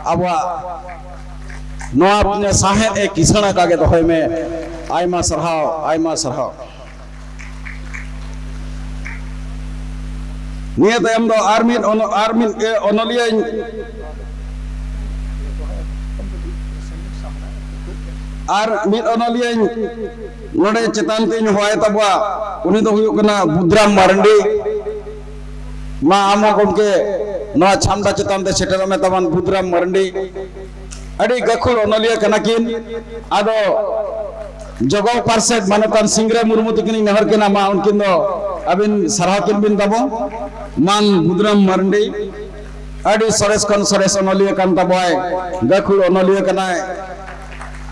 ᱟᱵᱚᱣᱟᱜ ᱱᱚᱣᱟ ᱥᱟᱶᱦᱮᱫ ᱮ ᱠᱤᱥᱟᱹᱬ ᱟᱠᱟ ᱜᱮ ᱫᱚᱦᱚᱭ ᱢᱮ᱾ ᱟᱭᱢᱟ ᱥᱟᱨᱦᱟᱣ, ᱟᱭᱢᱟ ᱥᱟᱨᱦᱟᱣ᱾ ᱱᱤᱭᱟᱹ ᱛᱟᱭᱚᱢ ᱫᱚ ᱟᱨ ᱢᱤᱫ ᱚᱱᱚ-, ᱟᱨ ᱢᱤᱫ, ᱮ, ᱚᱱᱚᱞᱤᱭᱟᱹᱧ, ᱟᱨ ᱢᱤᱫ ᱚᱱᱚᱞᱤᱭᱟᱹᱧ ᱱᱚᱰᱮ ᱪᱮᱛᱟᱱ ᱛᱮᱧ ᱦᱚᱦᱚᱭ ᱛᱟᱵᱚᱣᱟ᱾ ᱩᱱᱤ ᱫᱚ ᱦᱩᱭᱩᱜ ᱠᱟᱱᱟ ᱵᱩᱫᱽᱨᱟᱢ ᱢᱟᱨᱰᱤ᱾ ᱢᱟ ᱟᱢ ᱦᱚᱸ ᱜᱚᱢᱠᱮ ᱱᱚᱣᱟ ᱪᱷᱟᱢᱰᱟ ᱪᱮᱛᱟᱱ ᱛᱮ ᱥᱮᱴᱮᱨᱚᱜ ᱢᱮ ᱛᱟᱵᱚᱱ ᱵᱩᱫᱽᱨᱟᱢ ᱢᱟᱨᱰᱤ᱾ ᱟᱹᱰᱤ ᱜᱟᱹᱠᱷᱩᱲ ᱚᱱᱚᱞᱤᱭᱟᱹ ᱠᱟᱱᱟ ᱠᱤᱱ᱾ ᱟᱫᱚ ᱡᱚᱜᱚ ᱯᱟᱨᱥᱮᱛ ᱢᱟᱱᱚᱛᱟᱱ ᱥᱤᱝᱨᱟᱹᱭ ᱢᱩᱨᱢᱩ ᱛᱟᱹᱠᱤᱱ ᱤᱧ ᱱᱮᱦᱚᱨ ᱠᱤᱱᱟ, ᱢᱟ ᱩᱱᱠᱤᱱ ᱫᱚ ᱟᱹᱵᱤᱱ ᱥᱟᱨᱦᱟᱣ ᱠᱤᱱ ᱵᱤᱱ ᱛᱟᱵᱚᱱ᱾ ᱢᱟᱱ ᱵᱩᱫᱽᱨᱟᱢ ᱢᱟᱨᱰᱤ, ᱟᱹᱰᱤ ᱥᱚᱨᱮᱥ ᱠᱷᱚᱱ ᱥᱚᱨᱮᱥ ᱚᱱᱚᱞᱤᱭᱟᱹ ᱠᱟᱱ ᱛᱟᱵᱚᱣᱟᱭ, ᱜᱟᱹᱠᱷᱩᱲ ᱚᱱᱚᱞᱤᱭᱟᱹ ᱠᱟᱱᱟᱭ᱾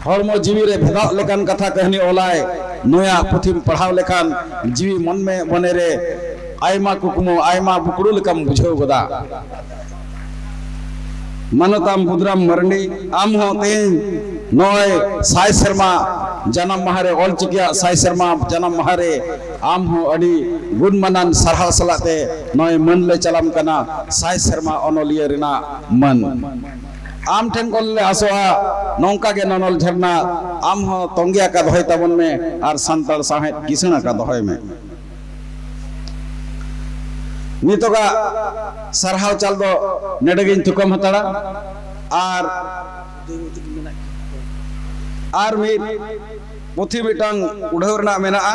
ᱦᱚᱲᱢᱚ ᱡᱤᱣᱤ ᱨᱮ ᱵᱷᱮᱫᱟᱣ ᱞᱮᱠᱟᱱ ᱠᱟᱛᱷᱟ ᱠᱟᱹᱦᱱᱤ ᱚᱞᱟᱭ᱾ ᱱᱩᱭᱟᱜ ᱯᱩᱛᱷᱤᱢ ᱯᱟᱲᱦᱟᱣ ᱞᱮᱠᱷᱟᱱ ᱡᱤᱣᱤ ᱢᱚᱱᱢᱮ ᱢᱚᱱᱮ ᱨᱮ ᱟᱭᱢᱟ ᱠᱩᱠᱢᱩ, ᱟᱭᱢᱟ ᱵᱩᱠᱲᱩ ᱞᱮᱠᱟᱢ ᱵᱩᱡᱷᱟᱹᱣ ᱜᱚᱫᱟ᱾ ᱢᱟᱱᱚᱛᱟᱢ ᱵᱩᱫᱽᱨᱟᱢ ᱢᱟᱨᱰᱤ, ᱟᱢ ᱦᱚᱸ ᱛᱮᱦᱮᱧ ᱱᱚᱜᱼᱚᱭ ᱥᱟᱭ ᱥᱮᱨᱢᱟ ᱡᱟᱱᱟᱢ ᱢᱟᱦᱟ ᱨᱮ, ᱚᱞᱪᱤᱠᱤᱭᱟᱜ ᱥᱟᱭ ᱥᱮᱨᱢᱟ ᱡᱟᱱᱟᱢ ᱢᱟᱦᱟ ᱨᱮ ᱟᱢ ᱦᱚᱸ ᱟᱹᱰᱤ ᱜᱩᱱ ᱢᱟᱱᱟᱱ ᱥᱟᱨᱦᱟᱣ ᱥᱟᱞᱟᱜ ᱛᱮ ᱱᱚᱜᱼᱚᱭ ᱢᱟᱹᱱ ᱞᱮ ᱪᱟᱞᱟᱢ ᱠᱟᱱᱟ, ᱥᱟᱭ ᱥᱮᱨᱢᱟ ᱚᱱᱚᱞᱤᱭᱟᱹ ᱨᱮᱱᱟᱜ ᱢᱟᱹᱱ᱾ ᱟᱢ ᱴᱷᱮᱱ ᱠᱷᱚᱱ ᱞᱮ ᱟᱥᱚᱜᱼᱟ, ᱱᱚᱝᱠᱟ ᱜᱮ ᱱᱚᱱᱚᱞ ᱡᱷᱟᱨᱱᱟ ᱟᱢ ᱦᱚᱸ ᱛᱚᱸᱜᱮ ᱟᱠᱟ ᱫᱚᱦᱚᱭ ᱛᱟᱵᱚᱱ ᱢᱮ ᱟᱨ ᱥᱟᱱᱛᱟᱲ ᱥᱟᱶᱦᱮᱫ ᱠᱤᱥᱟᱹᱬ ᱟᱠᱟ ᱫᱚᱦᱚᱭ ᱢᱮ᱾ ᱱᱤᱛᱚᱜᱟᱜ ᱥᱟᱨᱦᱟᱣ ᱪᱟᱞ ᱫᱚ ᱱᱚᱰᱮ ᱜᱤᱧ ᱛᱷᱩᱠᱟᱹᱢ ᱦᱟᱛᱟᱲᱟ᱾ ᱟᱨ, ᱟᱨ ᱢᱤᱫ ᱯᱩᱛᱷᱤ ᱢᱤᱫᱴᱟᱝ ᱩᱰᱷᱟᱹᱣ ᱨᱮᱱᱟᱜ ᱢᱮᱱᱟᱜᱼᱟ᱾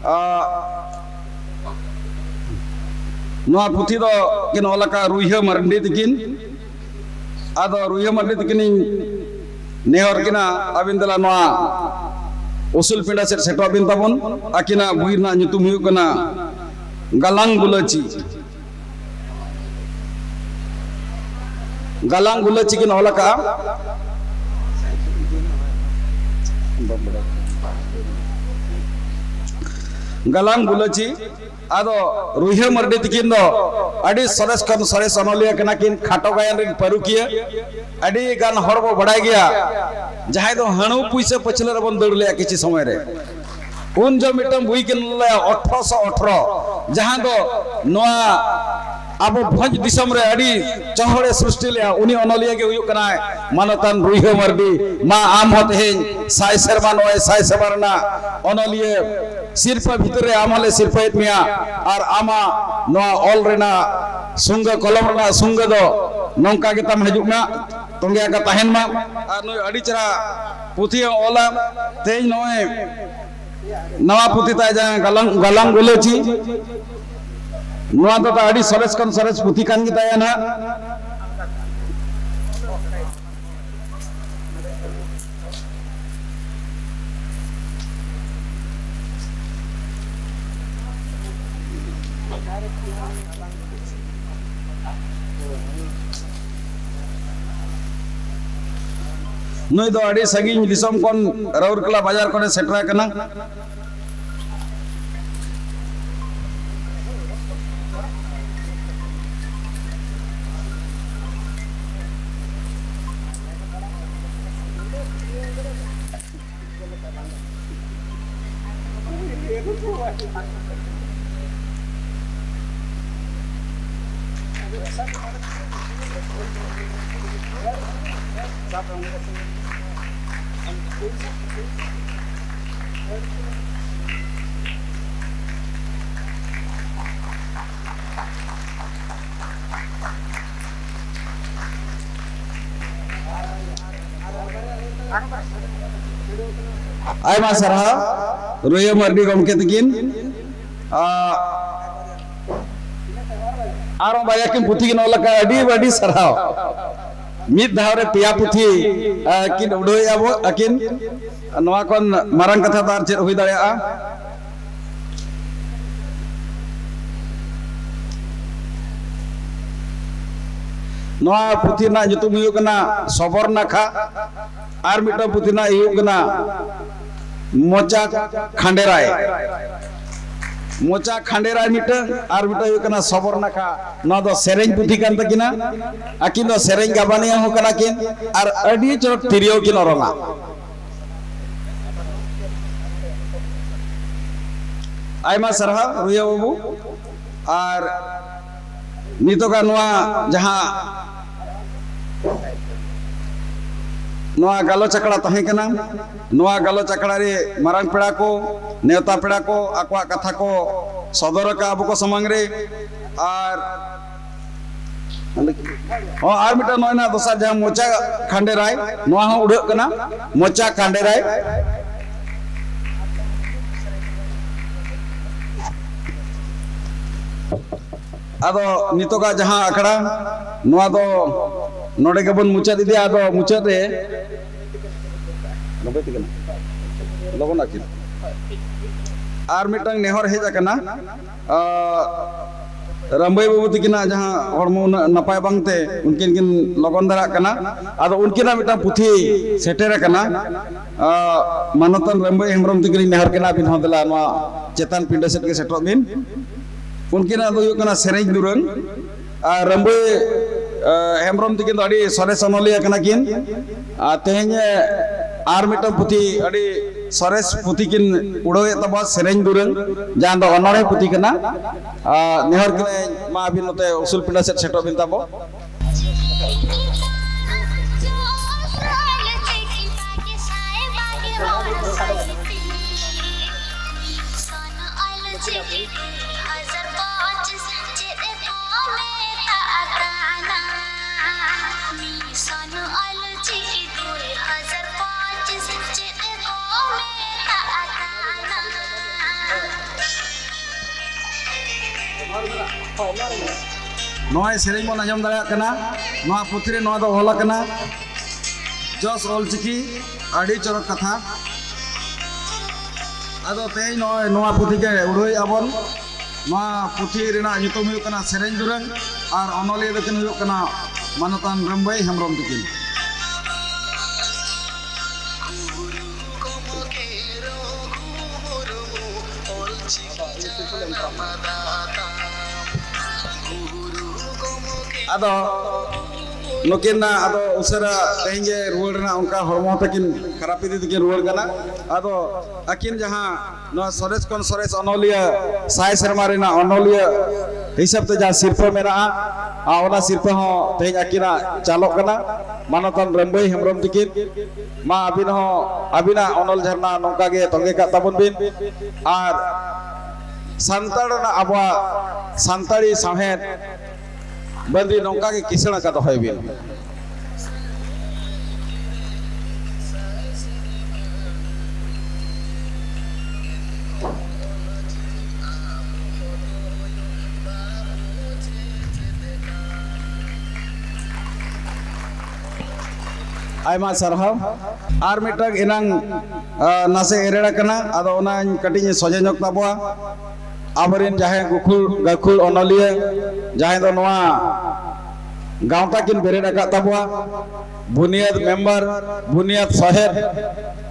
ᱟ, ᱱᱚᱣᱟ ᱯᱩᱛᱷᱤ ᱫᱚ ᱠᱤᱱ ᱚᱞ ᱟᱠᱟᱫ ᱨᱩᱭᱦᱟᱹ ᱢᱟᱨᱰᱤ ᱛᱤᱠᱤᱱ᱾ ᱟᱫᱚ ᱨᱩᱭᱦᱟᱹ ᱢᱟᱨᱰᱤ ᱛᱤᱠᱤᱱᱤᱧ ᱱᱮᱦᱚᱨ ᱠᱤᱱᱟ, ᱟᱹᱵᱤᱱ ᱫᱮᱞᱟ ᱱᱚᱣᱟ ᱩᱥᱩᱞ ᱯᱤᱸᱰᱟᱹ ᱥᱮᱫ ᱥᱮᱴᱮᱨᱚᱜ ᱵᱤᱱ ᱛᱟᱵᱚᱱ᱾ ᱟᱹᱠᱤᱱᱟᱜ ᱵᱳᱭ ᱨᱮᱱᱟᱜ ᱧᱩᱛᱩᱢ ᱦᱩᱭᱩᱜ ᱠᱟᱱᱟ ᱜᱟᱞᱟᱝ ᱜᱩᱞᱟᱹᱪᱤ᱾ ᱜᱟᱞᱟᱝ ᱜᱩᱞᱟᱹᱪᱤ ᱠᱤᱱ ᱚᱞ ᱟᱠᱟᱫᱼᱟ᱾ ᱜᱟᱞᱟᱝ ᱜᱩᱞᱟᱹᱪᱤ᱾ ᱟᱫᱚ ᱨᱩᱭᱦᱟᱹ ᱢᱟᱨᱰᱤ ᱛᱤᱠᱤᱱ ᱫᱚ ᱟᱹᱰᱤ ᱥᱚᱨᱮᱥ ᱠᱷᱚᱱ ᱥᱚᱨᱮᱥ ᱚᱱᱚᱞᱤᱭᱟᱹ ᱠᱟᱱᱟ ᱠᱤᱱ, ᱠᱷᱟᱴᱚ ᱜᱟᱭᱟᱱ ᱨᱤᱱ ᱯᱟᱹᱨᱩᱠᱷᱤᱭᱟᱹ᱾ ᱟᱹᱰᱤ ᱜᱟᱱ ᱦᱚᱲ ᱵᱚ ᱵᱟᱲᱟᱭ ᱜᱮᱭᱟ, ᱡᱟᱦᱟᱸᱭ ᱫᱚ ᱦᱟᱹᱬᱩ ᱯᱩᱭᱥᱟᱹ ᱯᱟᱹᱪᱷᱞᱟᱹ ᱨᱮᱵᱚᱱ ᱫᱟᱹᱲ ᱞᱮᱜᱼᱟ ᱠᱤᱪᱷᱩ ᱥᱚᱢᱚᱭ ᱨᱮ᱾ ᱩᱱ ᱡᱚᱦᱚᱜ ᱢᱤᱫᱴᱟᱝ ᱵᱳᱭ ᱠᱤᱱ ᱚᱞ ᱞᱮᱜᱼᱟ, ᱟᱴᱷᱨᱚᱥᱚ ᱟᱴᱷᱨᱚ, ᱡᱟᱦᱟᱸ ᱫᱚ ᱱᱚᱣᱟ ᱟᱵᱚ ᱵᱷᱚᱸᱡᱽ ᱫᱤᱥᱚᱢ ᱨᱮ ᱟᱹᱰᱤ ᱪᱚᱦᱚᱲᱮ ᱥᱨᱤᱥᱴᱤ ᱞᱮᱜᱼᱟ᱾ ᱩᱱᱤ ᱚᱱᱚᱞᱤᱭᱟᱹ ᱜᱮ ᱦᱩᱭᱩᱜ ᱠᱟᱱᱟᱭ ᱢᱟᱱᱚᱛᱟᱱ ᱨᱩᱭᱦᱟᱹ ᱢᱟᱨᱰᱤ᱾ ᱢᱟ ᱟᱢ ᱦᱚᱸ ᱛᱮᱦᱮᱧ ᱥᱟᱭ ᱥᱮᱨᱢᱟ, ᱱᱚᱜᱼᱚᱭ ᱥᱟᱭ ᱥᱮᱨᱢᱟ ᱨᱮᱱᱟᱜ ᱚᱱᱚᱞᱤᱭᱟᱹ ᱥᱤᱨᱯᱟᱹ ᱵᱷᱤᱛᱨᱤ ᱨᱮ ᱟᱢ ᱦᱚᱸᱞᱮ ᱥᱤᱨᱯᱟᱹᱭᱮᱫ ᱢᱮᱭᱟ᱾ ᱟᱨ ᱟᱢᱟᱜ ᱱᱚᱣᱟ ᱚᱞ ᱨᱮᱱᱟᱜ ᱥᱩᱝᱜᱟᱹ, ᱠᱚᱞᱚᱢ ᱨᱮᱱᱟᱜ ᱥᱩᱝᱜᱟᱹ ᱫᱚ ᱱᱚᱝᱠᱟ ᱜᱮ ᱛᱟᱢ ᱦᱤᱡᱩᱜ ᱢᱟ, ᱛᱚᱸᱜᱮ ᱟᱠᱟ ᱛᱟᱦᱮᱱ ᱢᱟ᱾ ᱟᱨ ᱱᱩᱭ ᱟᱹᱰᱤ ᱪᱮᱦᱨᱟ ᱯᱩᱛᱷᱤ ᱦᱚᱸ ᱚᱞᱟ᱾ ᱛᱮᱦᱮᱧ ᱱᱚᱜᱼᱚᱭ ᱱᱟᱣᱟ ᱯᱩᱛᱷᱤ ᱛᱟᱭ ᱡᱟᱦᱟᱸ ᱜᱟᱞᱟᱝ, ᱜᱟᱞᱟᱝ ᱜᱩᱞᱟᱹᱪᱤ, ᱱᱚᱣᱟ ᱫᱚ ᱟᱹᱰᱤ ᱥᱚᱨᱮᱥ ᱠᱷᱚᱱ ᱥᱚᱨᱮᱥ ᱯᱩᱛᱷᱤ ᱠᱟᱱ ᱜᱮ ᱛᱟᱭᱟ ᱱᱟᱦᱟᱜ᱾ ᱱᱩᱭ ᱫᱚ ᱟᱹᱰᱤ ᱥᱟᱺᱜᱤᱧ ᱫᱤᱥᱚᱢ ᱠᱷᱚᱱ ᱨᱟᱩᱨᱠᱮᱞᱟ ᱵᱟᱡᱟᱨ ᱠᱷᱚᱱᱮ ᱥᱮᱴᱮᱨ ᱟᱠᱟᱱᱟ᱾ ᱟᱭᱢᱟ ᱥᱟᱨᱦᱟᱣ ᱨᱩᱭᱟᱹ ᱢᱟᱨᱰᱤ ᱜᱚᱢᱠᱮ ᱛᱟᱹᱠᱤᱱ᱾ ᱟᱨ ᱟᱨᱚ ᱵᱟᱨᱭᱟ ᱠᱤᱱ ᱯᱩᱛᱷᱤ ᱠᱤᱱ ᱚᱞ ᱟᱠᱟᱫ, ᱟᱹᱰᱤ ᱟᱹᱰᱤ ᱥᱟᱨᱦᱟᱣ᱾ ᱢᱤᱫ ᱫᱷᱟᱣ ᱨᱮ ᱯᱮᱭᱟ ᱯᱩᱛᱷᱤ, ᱟᱸ, ᱠᱤᱱ ᱩᱰᱷᱟᱹᱣᱮᱫᱼᱟ ᱵᱚ ᱟᱹᱠᱤᱱ᱾ ᱱᱚᱣᱟ ᱠᱷᱚᱱ ᱢᱟᱨᱟᱝ ᱠᱟᱛᱷᱟ ᱫᱚ ᱟᱨ ᱪᱮᱫ ᱦᱩᱭ ᱫᱟᱲᱮᱭᱟᱜᱼᱟ? ᱱᱚᱣᱟ ᱯᱩᱛᱷᱤ ᱨᱮᱱᱟᱜ ᱧᱩᱛᱩᱢ ᱦᱩᱭᱩᱜ ᱠᱟᱱᱟ ᱥᱚᱵᱚᱨ ᱱᱟᱠᱷᱟ᱾ ᱟᱨ ᱢᱤᱫᱴᱟᱝ ᱯᱩᱛᱷᱤ ᱨᱮᱱᱟᱜ ᱦᱩᱭᱩᱜ ᱠᱟᱱᱟ ᱢᱚᱪᱟ ᱠᱷᱟᱸᱰᱮᱨᱟᱭ᱾ ᱢᱚᱪᱟ ᱠᱷᱟᱸᱰᱮᱨᱟᱭ ᱢᱤᱫᱴᱟᱝ, ᱟᱨ ᱢᱤᱫᱴᱟᱝ ᱦᱩᱭᱩᱜ ᱠᱟᱱᱟ ᱥᱚᱵᱚᱨ ᱱᱟᱠᱷᱟ᱾ ᱱᱚᱣᱟ ᱫᱚ ᱥᱮᱨᱮᱧ ᱯᱩᱛᱷᱤ ᱠᱟᱱ ᱛᱟᱹᱠᱤᱱᱟ᱾ ᱟᱹᱠᱤᱱ ᱫᱚ ᱥᱮᱨᱮᱧ ᱜᱟᱵᱟᱱᱤᱭᱟᱹ ᱦᱚᱸ ᱠᱟᱱᱟ ᱠᱤᱱ, ᱟᱨ ᱟᱹᱰᱤ ᱪᱚᱨᱚᱠ ᱛᱤᱨᱭᱳ ᱠᱤᱱ ᱚᱨᱚᱝᱟ᱾ ᱟᱭᱢᱟ ᱥᱟᱨᱦᱟᱣ ᱨᱩᱭᱟᱹ ᱵᱟᱹᱵᱩ᱾ ᱟᱨ ᱱᱤᱛᱚᱜᱟᱜ ᱱᱚᱣᱟ ᱡᱟᱦᱟᱸ ᱱᱚᱣᱟ ᱜᱟᱞᱚᱪ ᱟᱠᱷᱲᱟ ᱛᱟᱦᱮᱸ ᱠᱟᱱᱟ, ᱱᱚᱣᱟ ᱜᱟᱞᱚᱪ ᱟᱠᱷᱲᱟ ᱨᱮ ᱢᱟᱨᱟᱝ ᱯᱮᱲᱟ ᱠᱚ, ᱱᱮᱣᱛᱟ ᱯᱮᱲᱟ ᱠᱚ ᱟᱠᱚᱣᱟᱜ ᱠᱟᱛᱷᱟ ᱠᱚ ᱥᱚᱫᱚᱨ ᱟᱠᱟᱫ ᱟᱵᱚ ᱠᱚ ᱥᱟᱢᱟᱝ ᱨᱮ᱾ ᱟᱨ ᱦᱚᱸ, ᱟᱨ ᱢᱤᱫᱴᱟᱝ ᱱᱚᱜᱼᱚᱭ ᱱᱟᱜ ᱫᱚᱥᱟᱨ ᱡᱟᱦᱟᱸ ᱢᱚᱪᱟ ᱠᱷᱟᱸᱰᱮᱨᱟᱭ, ᱱᱚᱣᱟ ᱦᱚᱸ ᱩᱰᱷᱟᱹᱜ ᱠᱟᱱᱟ, ᱢᱚᱪᱟ ᱠᱷᱟᱸᱰᱮᱨᱟᱭ᱾ ᱟᱫᱚ ᱱᱤᱛᱚᱜᱟᱜ ᱡᱟᱦᱟᱸ ᱟᱠᱷᱲᱟ, ᱱᱚᱣᱟ ᱫᱚ ᱱᱚᱰᱮ ᱜᱮᱵᱚᱱ ᱢᱩᱪᱟᱹᱫ ᱤᱫᱤᱭᱟ᱾ ᱟᱫᱚ ᱢᱩᱪᱟᱹᱫ ᱨᱮ ᱞᱚᱜᱚᱱ ᱟᱹᱠᱤᱱ ᱟᱨ ᱢᱤᱫᱴᱟᱝ ᱱᱮᱦᱚᱨ ᱦᱮᱡ ᱟᱠᱟᱱᱟ᱾ ᱟᱸ, ᱨᱟᱢᱵᱟᱹᱭ ᱵᱟᱹᱵᱩ ᱛᱟᱹᱠᱤᱱᱟᱜ ᱡᱟᱦᱟᱸ ᱦᱚᱲᱢᱚ ᱩᱱᱟᱹᱜ ᱱᱟᱯᱟᱭ ᱵᱟᱝᱛᱮ ᱩᱱᱠᱤᱱ ᱠᱤᱱ ᱞᱚᱜᱚᱱ ᱫᱷᱟᱨᱟᱜ ᱠᱟᱱᱟ᱾ ᱟᱫᱚ ᱩᱱᱠᱤᱱᱟᱜ ᱢᱤᱫᱴᱟᱝ ᱯᱩᱛᱷᱤ ᱥᱮᱴᱮᱨ ᱟᱠᱟᱱᱟ᱾ ᱟᱸ, ᱢᱟᱱᱚᱛᱟᱱ ᱨᱟᱢᱵᱟᱹᱭ ᱦᱮᱢᱵᱨᱚᱢ ᱛᱟᱹᱠᱤᱱ ᱱᱮᱦᱚᱨ ᱠᱟᱱᱟ, ᱟᱹᱵᱤᱱ ᱦᱚᱸ ᱫᱮᱞᱟ ᱱᱚᱣᱟ ᱪᱮᱛᱟᱱ ᱯᱤᱸᱰᱟᱹ ᱥᱮᱫ ᱜᱮ ᱥᱮᱴᱮᱨᱚᱜ ᱵᱤᱱ᱾ ᱩᱱᱠᱤᱱᱟᱜ ᱫᱚ ᱦᱩᱭᱩᱜ ᱠᱟᱱᱟ ᱥᱮᱨᱮᱧ ᱫᱩᱨᱟᱹᱝ᱾ ᱟᱨ ᱨᱟᱢᱵᱟᱹᱭ, ᱟᱸ, ᱦᱮᱢᱵᱨᱚᱢ ᱛᱟᱹᱠᱤᱱ ᱫᱚ ᱟᱹᱰᱤ ᱥᱚᱨᱮᱥ ᱚᱱᱚᱞᱤᱭᱟᱹ ᱠᱟᱱᱟ ᱠᱤᱱ᱾ ᱟᱨ ᱛᱮᱦᱮᱧ, ᱟᱨ ᱢᱤᱫᱴᱟᱝ ᱯᱩᱛᱷᱤ, ᱟᱹᱰᱤ ᱥᱚᱨᱮᱥ ᱯᱩᱛᱷᱤ ᱠᱤᱱ ᱩᱰᱟᱹᱣᱮᱫ ᱛᱟᱵᱚᱱᱟ, ᱥᱮᱨᱮᱧ ᱫᱩᱨᱟᱹᱝ, ᱡᱟᱦᱟᱸ ᱫᱚ ᱚᱱᱚᱬᱦᱮ ᱯᱩᱛᱷᱤ ᱠᱟᱱᱟ᱾ ᱟᱨ ᱱᱮᱦᱚᱨ ᱠᱤᱱᱟᱹᱧ, ᱢᱟ ᱟᱹᱵᱤᱱ ᱱᱚᱛᱮ ᱩᱥᱩᱞ ᱯᱤᱸᱰᱟᱹ ᱥᱮᱫ ᱥᱮᱴᱮᱨᱚᱜ ᱵᱤᱱ ᱛᱟᱵᱚ᱾ ᱱᱚᱜᱼᱚᱭ ᱥᱮᱨᱮᱧ ᱵᱚᱱ ᱟᱸᱡᱚᱢ ᱫᱟᱲᱮᱭᱟᱜ ᱠᱟᱱᱟ, ᱱᱚᱣᱟ ᱯᱩᱛᱷᱤ ᱨᱮ ᱱᱚᱣᱟ ᱫᱚ ᱚᱞ ᱟᱠᱟᱱᱟ᱾ ᱡᱚᱥ ᱚᱞᱪᱤᱠᱤ, ᱟᱹᱰᱤ ᱪᱚᱨᱚᱠ ᱠᱟᱛᱷᱟ᱾ ᱟᱫᱚ ᱛᱮᱦᱮᱧ ᱱᱚᱜᱼᱚᱭ ᱱᱚᱣᱟ ᱯᱩᱛᱷᱤ ᱜᱮ ᱩᱰᱷᱟᱹᱣᱮᱫᱼᱟ ᱵᱚᱱ᱾ ᱱᱚᱣᱟ ᱯᱩᱛᱷᱤ ᱨᱮᱱᱟᱜ ᱧᱩᱛᱩᱢ ᱦᱩᱭᱩᱜ ᱠᱟᱱᱟ ᱥᱮᱨᱮᱧ ᱫᱩᱨᱟᱹᱝ, ᱟᱨ ᱚᱱᱚᱞᱤᱭᱟᱹ ᱫᱚᱠᱤᱱ ᱦᱩᱭᱩᱜ ᱠᱟᱱᱟ ᱢᱟᱱᱚᱛᱟᱱ ᱨᱟᱢᱵᱟᱹᱭ ᱦᱮᱢᱵᱨᱚᱢ ᱛᱟᱹᱠᱤᱱ᱾ ᱟᱫᱚ ᱱᱩᱠᱤᱱ ᱟᱫᱚ ᱩᱥᱟᱹᱨᱟ ᱛᱮᱦᱮᱧ ᱜᱮ ᱨᱩᱣᱟᱹᱲ ᱨᱮᱱᱟᱜ ᱚᱱᱠᱟ ᱦᱚᱲᱢᱚ ᱛᱟᱹᱠᱤᱱ ᱠᱷᱟᱨᱟᱯ ᱤᱫᱤ ᱛᱮᱠᱤᱱ ᱨᱩᱣᱟᱹᱲ ᱠᱟᱱᱟ᱾ ᱟᱫᱚ ᱟᱹᱠᱤᱱ ᱡᱟᱦᱟᱸ ᱱᱚᱣᱟ ᱥᱚᱨᱮᱥ ᱠᱷᱚᱱ ᱥᱚᱨᱮᱥ ᱚᱱᱚᱞᱤᱭᱟᱹ, ᱥᱟᱭ ᱥᱮᱨᱢᱟ ᱨᱮᱱᱟᱜ ᱚᱱᱚᱞᱤᱭᱟᱹ ᱦᱤᱥᱟᱹᱵ ᱛᱮ ᱡᱟᱦᱟᱸ ᱥᱤᱨᱯᱟᱹ ᱢᱮᱱᱟᱜᱼᱟ, ᱟᱨ ᱚᱱᱟ ᱥᱤᱨᱯᱟᱹ ᱦᱚᱸ ᱛᱮᱦᱮᱧ ᱟᱹᱠᱤᱱᱟᱜ ᱪᱟᱞᱚᱜ ᱠᱟᱱᱟ, ᱢᱟᱱᱚᱛᱟᱱ ᱨᱟᱢᱵᱟᱹᱭ ᱦᱮᱢᱵᱨᱚᱢ ᱛᱟᱹᱠᱤᱱ᱾ ᱢᱟ ᱟᱹᱵᱤᱱ ᱦᱚᱸ ᱟᱹᱵᱤᱱᱟᱜ ᱚᱱᱚᱞ ᱡᱷᱟᱨᱱᱟ ᱱᱚᱝᱠᱟ ᱜᱮ ᱛᱚᱸᱜᱮ ᱠᱟᱜ ᱛᱟᱵᱚᱱ ᱵᱤᱱ, ᱟᱨ ᱥᱟᱱᱛᱟᱲ ᱨᱮᱱᱟᱜ, ᱟᱵᱚᱣᱟᱜ ᱥᱟᱱᱛᱟᱲᱤ ᱥᱟᱶᱦᱮᱫ ᱵᱟᱹᱫᱤ ᱱᱚᱝᱠᱟ ᱜᱮ ᱠᱤᱥᱟᱹᱬ ᱟᱠᱟ ᱫᱚᱦᱚᱭ ᱵᱤᱱ᱾ ᱟᱭᱢᱟ ᱥᱟᱨᱦᱟᱣ᱾ ᱟᱨ ᱢᱤᱫᱴᱟᱝ ᱮᱱᱟᱝ, ᱟ, ᱱᱟᱥᱮ ᱮᱨᱮᱲ ᱟᱠᱟᱱᱟ, ᱟᱫᱚ ᱚᱱᱟᱧ ᱠᱟᱹᱴᱤᱡ ᱤᱧ ᱥᱚᱡᱷᱮ ᱧᱚᱜ ᱛᱟᱵᱚᱣᱟ᱾ ᱟᱵᱚᱨᱮᱱ ᱡᱟᱦᱟᱸᱭ ᱜᱟᱹᱠᱷᱩᱲ, ᱜᱟᱹᱠᱷᱩᱲ ᱚᱱᱚᱞᱤᱭᱟᱹ, ᱡᱟᱦᱟᱸᱭ ᱫᱚ ᱱᱚᱣᱟ ᱜᱟᱶᱛᱟ ᱠᱤᱱ ᱵᱮᱨᱮᱫ ᱟᱠᱟᱫ ᱛᱟᱵᱚᱣᱟ, ᱵᱩᱱᱤᱭᱟᱹᱫ ᱢᱮᱢᱵᱟᱨ, ᱵᱩᱱᱤᱭᱟᱹᱫ ᱥᱚᱦᱮᱫ,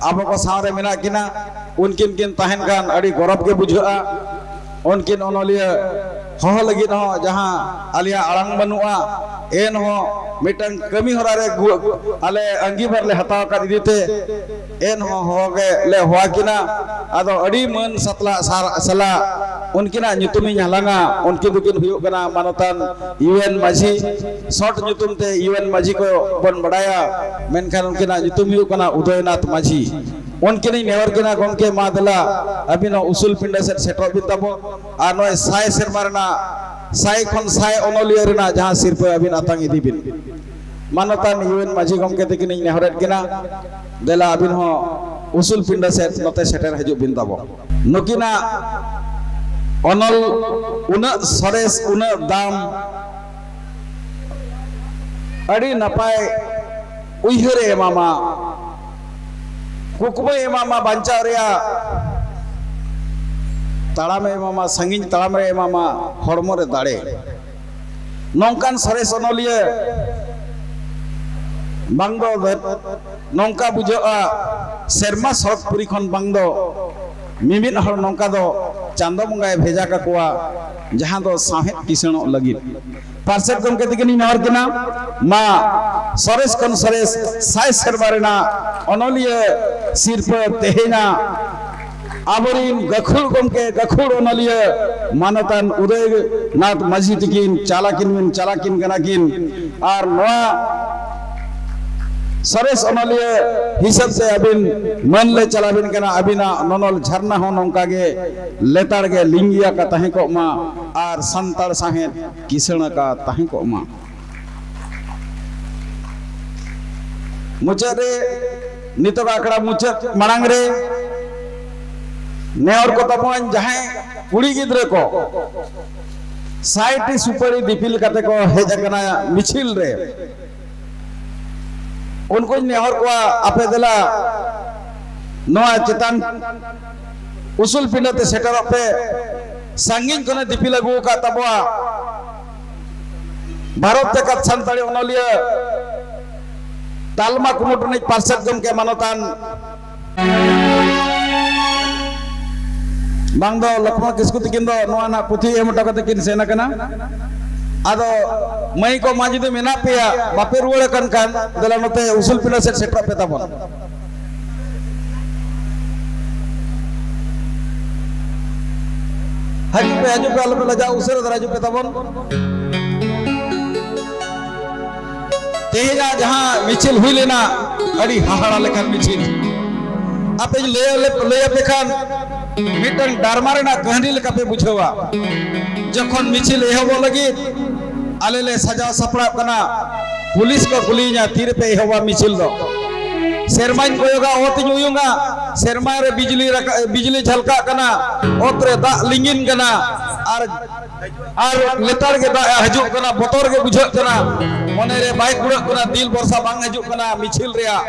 ᱟᱵᱚ ᱠᱚ ᱥᱟᱶᱨᱮ ᱢᱮᱱᱟᱜ ᱠᱤᱱᱟ, ᱩᱱᱠᱤᱱ ᱠᱤᱱ ᱛᱟᱦᱮᱱ ᱠᱷᱟᱱ ᱟᱹᱰᱤ ᱜᱚᱨᱚᱵᱽ ᱜᱮ ᱵᱩᱡᱷᱟᱹᱜᱼᱟ᱾ ᱩᱱᱠᱤᱱ ᱚᱱᱚᱞᱤᱭᱟᱹ ᱦᱚᱦᱚ ᱞᱟᱹᱜᱤᱫ ᱦᱚᱸ ᱡᱟᱦᱟᱸ ᱟᱞᱮᱭᱟᱜ ᱟᱲᱟᱝ ᱵᱟᱹᱱᱩᱜᱼᱟ, ᱮᱱᱦᱚᱸ ᱢᱤᱫᱴᱟᱝ ᱠᱟᱹᱢᱤ ᱦᱚᱨᱟ ᱨᱮ ᱜᱩ-, ᱟᱞᱮ ᱟᱸᱜᱤᱵᱷᱟᱨ ᱞᱮ ᱦᱟᱛᱟᱣ ᱟᱠᱟᱫ ᱤᱫᱤ ᱛᱮ ᱮᱱᱦᱚᱸ ᱦᱚᱦᱚ ᱜᱮ ᱞᱮ ᱦᱚᱦᱚ ᱠᱤᱱᱟ᱾ ᱟᱫᱚ ᱟᱹᱰᱤ ᱢᱟᱹᱱ ᱥᱟᱛᱞᱟ ᱥᱟᱨ-, ᱥᱟᱞᱟᱜ ᱩᱱᱠᱤᱱᱟᱜ ᱧᱩᱛᱩᱢᱤᱧ ᱦᱟᱞᱟᱝᱟ᱾ ᱩᱱᱠᱤᱱ ᱫᱚᱠᱤᱱ ᱦᱩᱭᱩᱜ ᱠᱟᱱᱟ ᱢᱟᱱᱚᱛᱟᱱ ᱤᱭᱩ ᱮᱱ ᱢᱟᱹᱡᱷᱤ, ᱥᱚᱨᱴ ᱧᱩᱛᱩᱢ ᱛᱮ ᱤᱭᱩ ᱮᱱ ᱢᱟᱹᱡᱷᱤ ᱠᱚ ᱵᱚᱱ ᱵᱟᱲᱟᱭᱟ, ᱢᱮᱱᱠᱷᱟᱱ ᱩᱱᱠᱤᱱᱟᱜ ᱧᱩᱛᱩᱢ ᱦᱩᱭᱩᱜ ᱠᱟᱱᱟ ᱩᱫᱚᱭᱱᱟᱛᱷ ᱢᱟᱹᱡᱷᱤ᱾ ᱩᱱᱠᱤᱱᱤᱧ ᱱᱮᱦᱚᱨ ᱠᱤᱱᱟ, ᱜᱚᱢᱠᱮ, ᱢᱟ ᱫᱮᱞᱟ ᱟᱹᱵᱤᱱ ᱦᱚᱸ ᱩᱥᱩᱞ ᱯᱤᱸᱰᱟᱹ ᱥᱮᱫ ᱥᱮᱴᱮᱨᱚᱜ ᱵᱤᱱ ᱛᱟᱵᱚ, ᱟᱨ ᱱᱚᱜᱼᱚᱭ ᱥᱟᱭ ᱥᱮᱨᱢᱟ ᱨᱮᱱᱟᱜ, ᱥᱟᱭ ᱠᱷᱚᱱ ᱥᱟᱭ ᱚᱱᱚᱞᱤᱭᱟᱹ ᱨᱮᱱᱟᱜ ᱡᱟᱦᱟᱸ ᱥᱤᱨᱯᱟᱹ ᱟᱹᱵᱤᱱ ᱟᱛᱟᱝ ᱤᱫᱤ ᱵᱤᱱ᱾ ᱢᱟᱱᱚᱛᱟᱱ ᱤᱭᱩ ᱮᱱ ᱢᱟᱹᱡᱷᱤ ᱜᱚᱢᱠᱮ ᱛᱟᱹᱠᱤᱱᱤᱧ ᱱᱮᱦᱚᱨᱮᱫ ᱠᱤᱱᱟ, ᱫᱮᱞᱟ ᱟᱹᱵᱤᱱ ᱦᱚᱸ ᱩᱥᱩᱞ ᱯᱤᱸᱰᱟᱹ ᱥᱮᱫ ᱱᱚᱛᱮ ᱥᱮᱴᱮᱨ ᱦᱤᱡᱩᱜ ᱵᱤᱱ ᱛᱟᱵᱚ᱾ ᱱᱩᱠᱤᱱᱟᱜ ᱚᱱᱚᱞ ᱩᱱᱟᱹᱜ ᱥᱚᱨᱮᱥ, ᱩᱱᱟᱹᱜ ᱫᱟᱢ, ᱟᱹᱰᱤ ᱱᱟᱯᱟᱭ ᱩᱭᱦᱟᱹᱨᱮ ᱮᱢᱟᱢᱟ, ᱠᱩᱠᱢᱩᱭ ᱮᱢᱟᱢᱟ, ᱵᱟᱧᱪᱟᱣ ᱨᱮᱭᱟᱜ ᱛᱟᱲᱟᱢᱮ ᱮᱢᱟᱢᱟ, ᱥᱟᱺᱜᱤᱧ ᱛᱟᱲᱟᱢ ᱨᱮ ᱮᱢᱟᱢᱟ, ᱦᱚᱲᱢᱚ ᱨᱮ ᱫᱟᱲᱮ᱾ ᱱᱚᱝᱠᱟᱱ ᱥᱚᱨᱮᱥ ᱚᱱᱚᱞᱤᱭᱟᱹ ᱵᱟᱝ ᱫᱚ ᱫᱷᱟᱹᱨ-, ᱱᱚᱝᱠᱟ ᱵᱩᱡᱷᱟᱹᱜᱼᱟ, ᱥᱮᱨᱢᱟ ᱥᱚᱲᱚᱠ ᱯᱩᱨᱤ ᱠᱷᱚᱱ ᱵᱟᱝ ᱫᱚ ᱢᱤᱢᱤᱫ ᱦᱚᱲ ᱱᱚᱝᱠᱟ ᱫᱚ ᱪᱟᱸᱫᱚ ᱵᱚᱸᱜᱟᱭ ᱵᱷᱮᱡᱟ ᱠᱟᱠᱚᱣᱟ, ᱡᱟᱦᱟᱸ ᱫᱚ ᱥᱟᱶᱦᱮᱫ ᱠᱤᱥᱟᱹᱬᱚᱜ ᱞᱟᱹᱜᱤᱫ᱾ ᱯᱟᱨᱥᱮᱛ ᱜᱚᱢᱠᱮ ᱛᱤᱠᱤᱱᱤᱧ ᱱᱮᱦᱚᱨ ᱠᱤᱱᱟ, ᱢᱟ ᱥᱚᱨᱮᱥ ᱠᱷᱚᱱ ᱥᱚᱨᱮᱥ ᱥᱟᱭ ᱥᱮᱨᱢᱟ ᱨᱮᱱᱟᱜ ᱚᱱᱚᱞᱤᱭᱟᱹ ᱥᱤᱨᱯᱟᱹ ᱛᱮᱦᱮᱧᱟᱜ ᱟᱵᱚᱨᱤᱱ ᱜᱟᱹᱠᱷᱩᱲ ᱜᱚᱢᱠᱮ, ᱜᱟᱹᱠᱷᱩᱲ ᱚᱱᱚᱞᱤᱭᱟᱹ ᱢᱟᱱᱚᱛᱟᱱ ᱩᱫᱚᱭᱱᱟᱛᱷ ᱢᱟᱹᱡᱷᱤ ᱛᱤᱠᱤᱱ ᱪᱟᱞᱟᱠᱤᱱ ᱢᱮᱱ ᱪᱟᱞᱟᱠᱤᱱ ᱠᱟᱱᱟ ᱠᱤᱱ᱾ ᱟᱨ ᱱᱚᱣᱟ ᱥᱚᱨᱮᱥ ᱚᱱᱚᱞᱤᱭᱟᱹ ᱦᱤᱥᱟᱹᱵ ᱛᱮ ᱟᱹᱵᱤᱱ ᱢᱟᱹᱱ ᱞᱮ ᱪᱟᱞᱟᱵᱤᱱ ᱠᱟᱱᱟ᱾ ᱟᱹᱵᱤᱱᱟᱜ ᱱᱚᱱᱚᱞ ᱡᱷᱟᱨᱱᱟ ᱦᱚᱸ ᱱᱚᱝᱠᱟ ᱜᱮ ᱞᱮᱛᱟᱲ ᱜᱮ ᱞᱤᱸᱜᱤ ᱟᱠᱟ ᱛᱟᱦᱮᱸ ᱠᱚᱜ ᱢᱟ ᱟᱨ ᱥᱟᱱᱛᱟᱲ ᱥᱟᱶᱦᱮᱫ ᱠᱤᱥᱟᱹᱬ ᱟᱠᱟ ᱛᱟᱦᱮᱸ ᱠᱚᱜ ᱢᱟ᱾ ᱢᱩᱪᱟᱹᱫ ᱨᱮ, ᱱᱤᱛᱚᱜ ᱟᱠᱷᱲᱟ ᱢᱩᱪᱟᱹᱫ ᱢᱟᱲᱟᱝ ᱨᱮ ᱱᱮᱦᱚᱨ ᱠᱚ ᱛᱟᱵᱚᱱ, ᱡᱟᱦᱟᱸᱭ ᱠᱩᱲᱤ ᱜᱤᱫᱽᱨᱟᱹ ᱠᱚ ᱥᱟᱭ ᱴᱤ ᱥᱩᱯᱟᱹᱲᱤ ᱫᱤᱯᱤᱞ ᱠᱟᱛᱮ ᱠᱚ ᱦᱮᱡ ᱟᱠᱟᱱᱟ ᱢᱤᱪᱷᱤᱞ ᱨᱮ, ᱩᱱᱠᱩᱧ ᱱᱮᱦᱚᱨ ᱠᱚᱣᱟ, ᱟᱯᱮ ᱫᱮᱞᱟ ᱱᱚᱣᱟ ᱪᱮᱛᱟᱱ ᱩᱥᱩᱞ ᱯᱤᱸᱰᱟᱹ ᱛᱮ ᱥᱮᱴᱮᱨᱚᱜ ᱯᱮ᱾ ᱥᱟᱺᱜᱤᱧ ᱠᱷᱚᱱᱮ ᱫᱤᱯᱤᱞ ᱟᱹᱜᱩ ᱟᱠᱟᱫ ᱛᱟᱵᱚᱣᱟ ᱵᱷᱟᱨᱚᱛ ᱡᱟᱠᱟᱛ ᱥᱟᱱᱛᱟᱲᱤ ᱚᱱᱚᱞᱤᱭᱟᱹ ᱛᱟᱞᱢᱟ ᱠᱩᱢᱩᱴ ᱨᱤᱱᱤᱡ ᱯᱟᱨᱥᱮᱛ ᱜᱚᱢᱠᱮ ᱢᱟᱱᱚᱛᱟᱱ ᱵᱟᱝ ᱫᱚ ᱞᱚᱠᱷᱢᱚᱬ ᱠᱤᱥᱠᱩ ᱛᱤᱠᱤᱱ ᱫᱚ ᱱᱚᱣᱟ ᱨᱮᱱᱟᱜ ᱯᱩᱛᱷᱤ ᱮᱢ ᱦᱚᱴᱚ ᱠᱟᱛᱮ ᱠᱤᱱ ᱥᱮᱱ ᱟᱠᱟᱱᱟ᱾ ᱟᱫᱚ ᱢᱟᱹᱭ ᱠᱚ ᱢᱟ, ᱡᱩᱫᱤ ᱢᱮᱱᱟᱜ ᱯᱮᱭᱟ, ᱵᱟᱯᱮ ᱨᱩᱣᱟᱹᱲ ᱟᱠᱟᱱ ᱠᱷᱟᱱ, ᱫᱮᱞᱟ ᱱᱚᱛᱮ ᱩᱥᱩᱞ ᱯᱤᱸᱰᱟᱹ ᱥᱮᱫ ᱥᱮᱴᱮᱨᱚᱜ ᱯᱮ ᱛᱟᱵᱚᱱ᱾ ᱦᱤᱡᱩᱜ ᱯᱮ, ᱦᱤᱡᱩᱜ ᱯᱮ, ᱟᱞᱚᱯᱮ ᱞᱟᱡᱟᱜ, ᱩᱥᱟᱹᱨᱟ ᱫᱷᱟᱨᱟ ᱦᱤᱡᱩᱜ ᱯᱮ ᱛᱟᱵᱚᱱ᱾ ᱛᱮᱦᱮᱧᱟᱜ ᱡᱟᱦᱟᱸ ᱢᱤᱪᱷᱤᱞ ᱦᱩᱭ ᱞᱮᱱᱟ, ᱟᱹᱰᱤ ᱦᱟᱦᱟᱲᱟ ᱞᱮᱠᱟᱱ ᱢᱤᱪᱷᱤᱞ᱾ ᱟᱯᱮᱧ ᱞᱟᱹᱭ ᱟᱞᱮ-, ᱞᱟᱹᱭ ᱟᱯᱮ ᱠᱷᱟᱱ ᱢᱤᱫᱴᱟᱝ ᱰᱨᱟᱢᱟ ᱨᱮᱱᱟᱜ ᱠᱟᱹᱦᱱᱤ ᱞᱮᱠᱟ ᱯᱮ ᱵᱩᱡᱷᱟᱹᱣᱟ᱾ ᱡᱚᱠᱷᱚᱱ ᱢᱤᱪᱷᱤᱞ ᱮᱦᱚᱵᱚᱜ ᱞᱟᱹᱜᱤᱫ, ᱟᱞᱮ ᱞᱮ ᱥᱟᱡᱟᱣ ᱥᱟᱯᱲᱟᱜ ᱠᱟᱱᱟ᱾ ᱯᱩᱞᱤᱥ ᱠᱚ ᱠᱩᱞᱤᱭᱤᱧᱟ, "ᱛᱤ ᱨᱮᱯᱮ ᱮᱦᱚᱵᱟ ᱢᱤᱪᱷᱤᱞ ᱫᱚ?" ᱥᱮᱨᱢᱟᱧ ᱠᱚᱭᱚᱜᱟ, ᱚᱛ ᱤᱧ ᱩᱭᱩᱝᱟ, ᱥᱮᱨᱢᱟ ᱨᱮ ᱵᱤᱡᱽᱞᱤ ᱨᱟᱠᱟ-, ᱵᱤᱡᱽᱞᱤ ᱡᱷᱟᱞᱠᱟᱜ ᱠᱟᱱᱟ, ᱚᱛ ᱨᱮ ᱫᱟᱜ ᱞᱤᱸᱜᱤᱱ ᱠᱟᱱᱟ, ᱟᱨ ᱟᱨ ᱞᱮᱛᱟᱲ ᱜᱮ ᱫᱟᱜ ᱦᱤᱡᱩᱜ ᱠᱟᱱᱟ, ᱵᱚᱛᱚᱨ ᱜᱮ ᱵᱩᱡᱷᱟᱹᱜ ᱠᱟᱱᱟ, ᱢᱚᱱᱮ ᱨᱮ ᱵᱟᱭ ᱠᱩᱲᱟᱹᱜ ᱠᱟᱱᱟ, ᱫᱤᱞ ᱵᱷᱚᱨᱥᱟ ᱵᱟᱝ ᱦᱤᱡᱩᱜ ᱠᱟᱱᱟ ᱢᱤᱪᱷᱤᱞ ᱨᱮᱭᱟᱜ᱾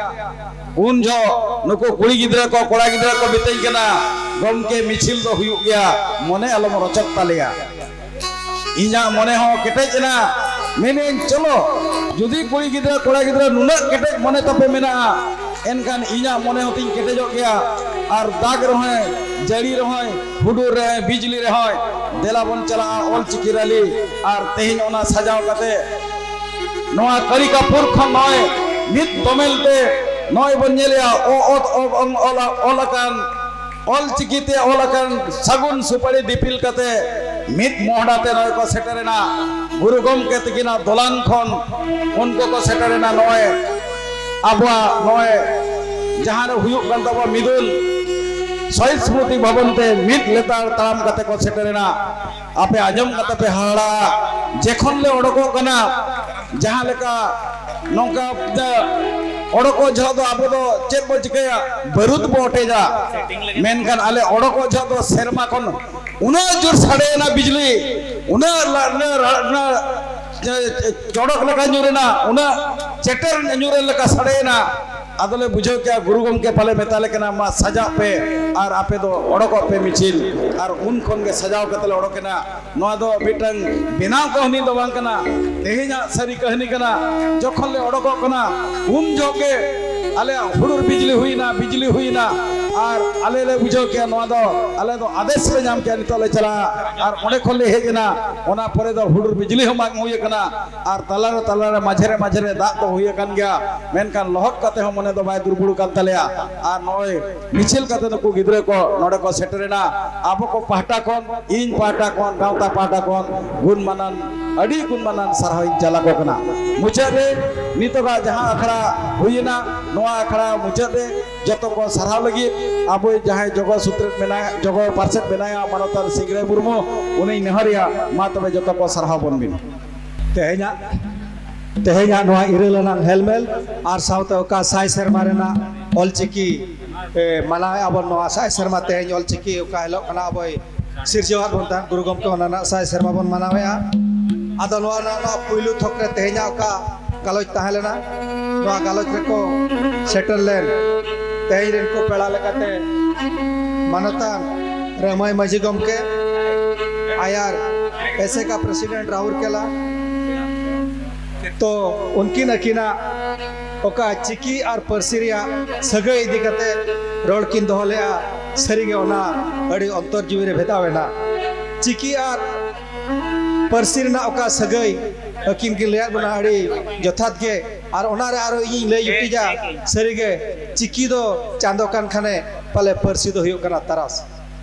ᱩᱱ ᱡᱚᱦᱚᱜ ᱱᱩᱠᱩ ᱠᱩᱲᱤ ᱜᱤᱫᱽᱨᱟᱹ ᱠᱚ, ᱠᱚᱲᱟ ᱜᱤᱫᱽᱨᱟᱹ ᱠᱚ ᱢᱤᱛᱟᱹᱧ ᱠᱟᱱᱟ, "ᱜᱚᱢᱠᱮ, ᱢᱤᱪᱷᱤᱞ ᱫᱚ ᱦᱩᱭᱩᱜ ᱜᱮᱭᱟ, ᱢᱚᱱᱮ ᱟᱞᱚᱢ ᱨᱚᱪᱚᱠ ᱛᱟᱞᱮᱭᱟ᱾" ᱤᱧᱟᱹᱜ ᱢᱚᱱᱮ ᱦᱚᱸ ᱠᱮᱴᱮᱡ ᱮᱱᱟ, ᱢᱮᱱᱮᱫ, "ᱪᱚᱞᱚ, ᱡᱩᱫᱤ ᱠᱩᱲᱤ ᱜᱤᱫᱽᱨᱟᱹ, ᱠᱚᱲᱟ ᱜᱤᱫᱽᱨᱟᱹ ᱱᱩᱱᱟᱹᱜ ᱠᱮᱴᱮᱡ ᱢᱚᱱᱮ ᱛᱟᱯᱮ ᱢᱮᱱᱟᱜᱼᱟ, ᱮᱱᱠᱷᱟᱱ ᱤᱧᱟᱹᱜ ᱢᱚᱱᱮ ᱦᱚᱸᱛᱤᱧ ᱠᱮᱴᱮᱡᱚᱜ ᱜᱮᱭᱟ, ᱟᱨ ᱫᱟᱜᱽ ᱨᱮᱦᱚᱸᱭ, ᱡᱟᱹᱲᱤ ᱨᱮᱦᱚᱸᱭ, ᱦᱩᱰᱩᱨ ᱨᱮᱦᱚᱸᱭ, ᱵᱤᱡᱽᱞᱤ ᱨᱮᱦᱚᱸᱭ, ᱫᱮᱞᱟ ᱵᱚᱱ ᱪᱟᱞᱟᱜᱼᱟ ᱚᱞ ᱪᱤᱠᱤ ᱨᱮᱞᱤ᱾" ᱟᱨ ᱛᱮᱦᱮᱧ ᱚᱱᱟ ᱥᱟᱡᱟᱣ ᱠᱟᱛᱮ ᱱᱚᱣᱟ ᱠᱟᱹᱨᱤᱠᱟᱯᱩᱨ ᱠᱷᱚᱱ ᱱᱚᱜᱼᱚᱭ ᱢᱤᱫ ᱫᱚᱢᱮᱞ ᱛᱮ ᱱᱚᱜᱼᱚᱭ ᱵᱚᱱ ᱧᱮᱞᱮᱜᱼᱟ, ᱚ-, ᱚᱛ ᱚ-, ᱚᱝ-, ᱚᱞ, ᱚᱞ ᱟᱠᱟᱱ, ᱚᱞ ᱪᱤᱠᱤ ᱛᱮ ᱚᱞ ᱟᱠᱟᱱ ᱥᱟᱹᱜᱩᱱ ᱥᱩᱯᱟᱹᱲᱤ ᱫᱤᱯᱤᱞ ᱠᱟᱛᱮ ᱢᱤᱫ ᱢᱚᱦᱰᱟ ᱛᱮ ᱱᱚᱜᱼᱚᱭ ᱠᱚ ᱥᱮᱴᱮᱨᱮᱱᱟ᱾ ᱜᱩᱨᱩ ᱜᱚᱢᱠᱮ ᱛᱤᱠᱤᱱᱟᱜ ᱫᱚᱞᱟᱱ ᱠᱷᱚᱱ ᱩᱱᱠᱩ ᱠᱚ ᱥᱮᱴᱮᱨᱮᱱᱟ ᱱᱚᱜᱼᱚᱭ ᱟᱵᱚᱣᱟᱜ ᱱᱚᱜᱼᱚᱭ ᱡᱟᱦᱟᱸ ᱨᱮ ᱦᱩᱭᱩᱜ ᱠᱟᱱ ᱛᱟᱵᱚᱱᱟ ᱢᱤᱫᱩᱱ ᱥᱚᱦᱤᱫ ᱥᱢᱨᱩᱛᱤ ᱵᱷᱚᱵᱚᱱ ᱛᱮ ᱢᱤᱫ ᱞᱮᱛᱟᱲ ᱛᱟᱲᱟᱢ ᱠᱟᱛᱮ ᱠᱚ ᱥᱮᱴᱮᱨᱮᱱᱟ᱾ ᱟᱯᱮ ᱟᱸᱡᱚᱢ ᱠᱟᱛᱮ ᱯᱮ ᱦᱟᱦᱟᱲᱟᱜᱼᱟ᱾ ᱡᱮᱠᱷᱚᱱ ᱞᱮ ᱚᱰᱚᱠᱚᱜ ᱠᱟᱱᱟ, ᱡᱟᱦᱟᱸ ᱞᱮᱠᱟ ᱱᱚᱝᱠᱟ ᱚᱰᱚᱠᱚᱜ ᱡᱚᱦᱚᱜ ᱫᱚ ᱟᱵᱚ ᱫᱚ ᱪᱮᱫ ᱵᱚ ᱪᱤᱠᱟᱹᱭᱟ? ᱵᱟᱹᱨᱩᱫ ᱵᱚ ᱚᱴᱮᱡᱟ᱾ ᱢᱮᱱᱠᱷᱟᱱ ᱟᱞᱮ ᱚᱰᱚᱠᱚᱜ ᱡᱚᱦᱚᱜ ᱫᱚ ᱥᱮᱨᱢᱟ ᱠᱷᱚᱱ ᱩᱱᱟᱹᱜ ᱡᱳᱨ ᱥᱟᱰᱮᱭᱮᱱᱟ ᱵᱤᱡᱽᱞᱤ, ᱩᱱᱟᱹᱜ ᱞᱟ-, ᱩᱱᱟᱹᱜ ᱨᱟ-, ᱩᱱᱟᱹᱜ ᱪᱚ-, ᱪᱚᱲᱚᱠ ᱞᱮᱠᱟ ᱧᱩᱨᱮᱱᱟ, ᱩᱱᱟᱹᱜ ᱪᱮᱴᱮᱨ ᱧᱩᱨᱮᱱ ᱞᱮᱠᱟ ᱥᱟᱰᱮᱭᱮᱱᱟ᱾ ᱟᱫᱚᱞᱮ ᱵᱩᱡᱷᱟᱹᱣ ᱠᱮᱜᱼᱟ, ᱜᱩᱨᱩ ᱜᱚᱢᱠᱮ ᱯᱟᱞᱮ ᱢᱮᱛᱟᱞᱮ ᱠᱟᱱᱟ, "ᱢᱟ ᱥᱟᱡᱟᱜ ᱯᱮ ᱟᱨ ᱟᱯᱮ ᱫᱚ ᱚᱰᱚᱠᱚᱜ ᱯᱮ ᱢᱤᱪᱷᱤᱞ᱾" ᱟᱨ ᱩᱱ ᱠᱷᱚᱱ ᱜᱮ ᱥᱟᱡᱟᱣ ᱠᱟᱛᱮ ᱞᱮ ᱚᱰᱚᱠᱮᱱᱟ᱾ ᱱᱚᱣᱟ ᱫᱚ ᱢᱤᱫᱴᱟᱝ ᱵᱮᱱᱟᱣ ᱠᱟᱹᱦᱱᱤ ᱫᱚ ᱵᱟᱝ ᱠᱟᱱᱟ, ᱛᱮᱦᱮᱧᱟᱜ ᱥᱟᱹᱨᱤ ᱠᱟᱹᱦᱱᱤ ᱠᱟᱱᱟ᱾ ᱡᱚᱠᱷᱚᱱ ᱞᱮ ᱚᱰᱚᱠᱚᱜ ᱠᱟᱱᱟ, ᱩᱱ ᱡᱚᱦᱚᱜ ᱜᱮ ᱟᱞᱮᱭᱟᱜ ᱦᱩᱰᱩᱨ ᱵᱤᱡᱽᱞᱤ ᱦᱩᱭᱱᱟ, ᱵᱤᱡᱽᱞᱤ ᱦᱩᱭᱱᱟ᱾ ᱟᱨ ᱟᱞᱮ ᱞᱮ ᱵᱩᱡᱷᱟᱹᱣ ᱠᱮᱜᱼᱟ, ᱱᱚᱣᱟ ᱫᱚ ᱟᱞᱮ ᱫᱚ ᱟᱫᱮᱥ ᱞᱮ ᱧᱟᱢ ᱠᱮᱜᱼᱟ, ᱱᱤᱛᱚᱜ ᱞᱮ ᱪᱟᱞᱟᱜᱼᱟ᱾ ᱟᱨ ᱚᱸᱰᱮ ᱠᱷᱚᱱ ᱞᱮ ᱦᱮᱡ ᱮᱱᱟ᱾ ᱚᱱᱟ ᱯᱚᱨᱮ ᱫᱚ ᱦᱩᱰᱩᱨ ᱵᱤᱡᱽᱞᱤ ᱦᱚᱸ ᱵᱟᱝ ᱦᱩᱭ ᱟᱠᱟᱱᱟ᱾ ᱟᱨ ᱛᱟᱞᱟᱨᱮ ᱛᱟᱞᱟᱨᱮ ᱢᱟᱡᱷᱮᱨᱮ ᱢᱟᱡᱷᱮᱨᱮ ᱫᱟᱜ ᱫᱚ ᱦᱩᱭ ᱟᱠᱟᱱ ᱜᱮᱭᱟ, ᱢᱮᱱᱠᱷᱟᱱ ᱞᱚᱦᱚᱫ ᱠᱟᱛᱮ ᱦᱚᱸ ᱢᱚᱱᱮ ᱫᱚ ᱵᱟᱭ ᱫᱩᱨᱵᱚᱲ ᱠᱟᱱ ᱛᱟᱞᱮᱭᱟ᱾ ᱟᱨ ᱱᱚᱜᱼᱚᱭ ᱢᱤᱪᱷᱤᱞ ᱠᱟᱛᱮ ᱱᱩᱠᱩ ᱜᱤᱫᱽᱨᱟᱹ ᱠᱚ ᱱᱚᱰᱮ ᱠᱚ ᱥᱮᱴᱮᱨᱮᱱᱟ᱾ ᱟᱵᱚ ᱠᱚ ᱯᱟᱦᱴᱟ ᱠᱷᱚᱱ, ᱤᱧ ᱯᱟᱦᱴᱟ ᱠᱷᱚᱱ, ᱜᱟᱶᱛᱟ ᱯᱟᱦᱴᱟ ᱠᱷᱚᱱ ᱜᱩᱱ ᱢᱟᱱᱟᱱ, ᱟᱹᱰᱤ ᱜᱩᱱ ᱢᱟᱱᱟᱱ ᱥᱟᱨᱦᱟᱣ ᱤᱧ ᱪᱟᱞ ᱟᱠᱚ ᱠᱟᱱᱟ᱾ ᱢᱩᱪᱟᱹᱫ ᱨᱮ ᱱᱤᱛᱚᱜᱟᱜ ᱡᱟᱦᱟᱸ ᱟᱠᱷᱲᱟ ᱦᱩᱭᱮᱱᱟ, ᱱᱚᱣᱟ ᱟᱠᱷᱲᱟ ᱢᱩᱪᱟᱹᱫ ᱨᱮ ᱡᱚᱛᱚ ᱠᱚ ᱥᱟᱨᱦᱟᱣ ᱞᱟᱹᱜᱤᱫ ᱟᱵᱚᱭᱤᱡ ᱡᱟᱦᱟᱸᱭ ᱡᱚᱜᱚ ᱥᱩᱛᱨᱮᱛ ᱢᱮᱱᱟᱭᱟ, ᱡᱚᱜᱚ ᱯᱟᱨᱥᱮᱛ ᱢᱮᱱᱟᱭᱟ, ᱢᱟᱱᱚᱛᱟᱱ ᱥᱤᱝᱨᱟᱹᱭ ᱢᱩᱨᱢᱩ, ᱩᱱᱤᱧ ᱱᱮᱦᱚᱨᱮᱭᱟ, ᱢᱟ ᱛᱚᱵᱮ ᱡᱚᱛᱚ ᱠᱚ ᱥᱟᱨᱦᱟᱣ ᱵᱚᱱ ᱵᱤᱱ᱾ ᱛᱮᱦᱮᱧᱟᱜ, ᱛᱮᱦᱮᱧᱟᱜ ᱱᱚᱣᱟ ᱤᱨᱟᱹᱞ ᱟᱱᱟᱝ ᱦᱮᱞᱢᱮᱞ ᱟᱨ ᱥᱟᱶᱛᱮ ᱚᱠᱟ ᱥᱟᱭ ᱥᱮᱨᱢᱟ ᱨᱮᱱᱟᱜ ᱚᱞᱪᱤᱠᱤ, ᱮ, ᱢᱟᱱᱟᱣᱮᱫᱼᱟ ᱵᱚᱱ, ᱱᱚᱣᱟ ᱥᱟᱭ ᱥᱮᱨᱢᱟ ᱛᱮᱦᱮᱧ ᱚᱞᱪᱤᱠᱤ ᱚᱠᱟ ᱦᱤᱞᱳᱜ ᱠᱟᱱᱟ ᱟᱵᱚᱭ ᱥᱤᱨᱡᱟᱹᱣᱟᱫ ᱵᱚᱱ ᱛᱟᱦᱮᱸᱫ ᱜᱩᱨᱩ ᱜᱚᱢᱠᱮ, ᱚᱱᱟ ᱨᱮᱱᱟᱜ ᱥᱟᱭ ᱥᱮᱨᱢᱟ ᱵᱚᱱ ᱢᱟᱱᱟᱣᱮᱫᱼᱟ᱾ ᱟᱫᱚ ᱱᱚᱣᱟ ᱨᱮᱱᱟᱜ ᱱᱚᱣᱟ ᱯᱩᱭᱞᱩ ᱛᱷᱚᱠ ᱨᱮ ᱛᱮᱦᱮᱧᱟᱜ ᱚᱠᱟ ᱜᱟᱞᱚᱪ ᱛᱟᱦᱮᱸ ᱞᱮᱱᱟ, ᱱᱚᱣᱟ ᱜᱟᱞᱚᱪ ᱨᱮᱠᱚ ᱥᱮᱴᱮᱨ ᱞᱮᱱ ᱛᱮᱦᱮᱧ ᱨᱮᱱ ᱠᱚ ᱯᱮᱲᱟ ᱞᱮᱠᱟᱛᱮ ᱢᱟᱱᱚᱛᱟᱱ ᱨᱟᱹᱢᱟᱹᱭ ᱢᱟᱹᱡᱷᱤ ᱜᱚᱢᱠᱮ, ᱟᱭᱟᱨ ᱮᱥᱮᱠᱟ ᱯᱨᱮᱥᱤᱰᱮᱱᱴ ᱨᱟᱦᱩᱞ ᱠᱮᱞᱟ, ᱛᱚ ᱩᱱᱠᱤᱱ ᱟᱹᱠᱤᱱᱟᱜ ᱚᱠᱟ ᱪᱤᱠᱤ ᱟᱨ ᱯᱟᱹᱨᱥᱤ ᱨᱮᱭᱟᱜ ᱥᱟᱹᱜᱟᱹᱭ ᱤᱫᱤ ᱠᱟᱛᱮ ᱨᱚᱲ ᱠᱤᱱ ᱫᱚᱦᱚ ᱞᱮᱫᱼᱟ, ᱥᱟᱹᱨᱤᱜᱮ ᱚᱱᱟ ᱟᱹᱰᱤ ᱚᱱᱛᱚᱨ ᱡᱤᱣᱤ ᱨᱮ ᱵᱷᱮᱫᱟᱣ ᱮᱱᱟ᱾ ᱪᱤᱠᱤ ᱟᱨ ᱯᱟᱹᱨᱥᱤ ᱨᱮᱱᱟᱜ ᱚᱠᱟ ᱥᱟᱹᱜᱟᱹᱭ ᱟᱹᱠᱤᱱ ᱠᱤᱱ ᱞᱟᱹᱭᱟᱫ ᱵᱚᱱᱟ, ᱟᱹᱰᱤ ᱡᱚᱛᱷᱟᱛ ᱜᱮ᱾ ᱟᱨ ᱚᱱᱟᱨᱮ ᱟᱨᱚ ᱤᱧᱤᱧ ᱞᱟᱹᱭ ᱡᱩᱴᱤᱡᱟ, ᱥᱟᱹᱨᱤᱜᱮ ᱪᱤᱠᱤ ᱫᱚ ᱪᱟᱸᱫᱚ ᱠᱟᱱ ᱠᱷᱟᱱᱮ ᱯᱟᱞᱮ ᱯᱟᱹᱨᱥᱤ ᱫᱚ ᱦᱩᱭᱩᱜ ᱠᱟᱱᱟ ᱛᱟᱨᱟᱥ᱾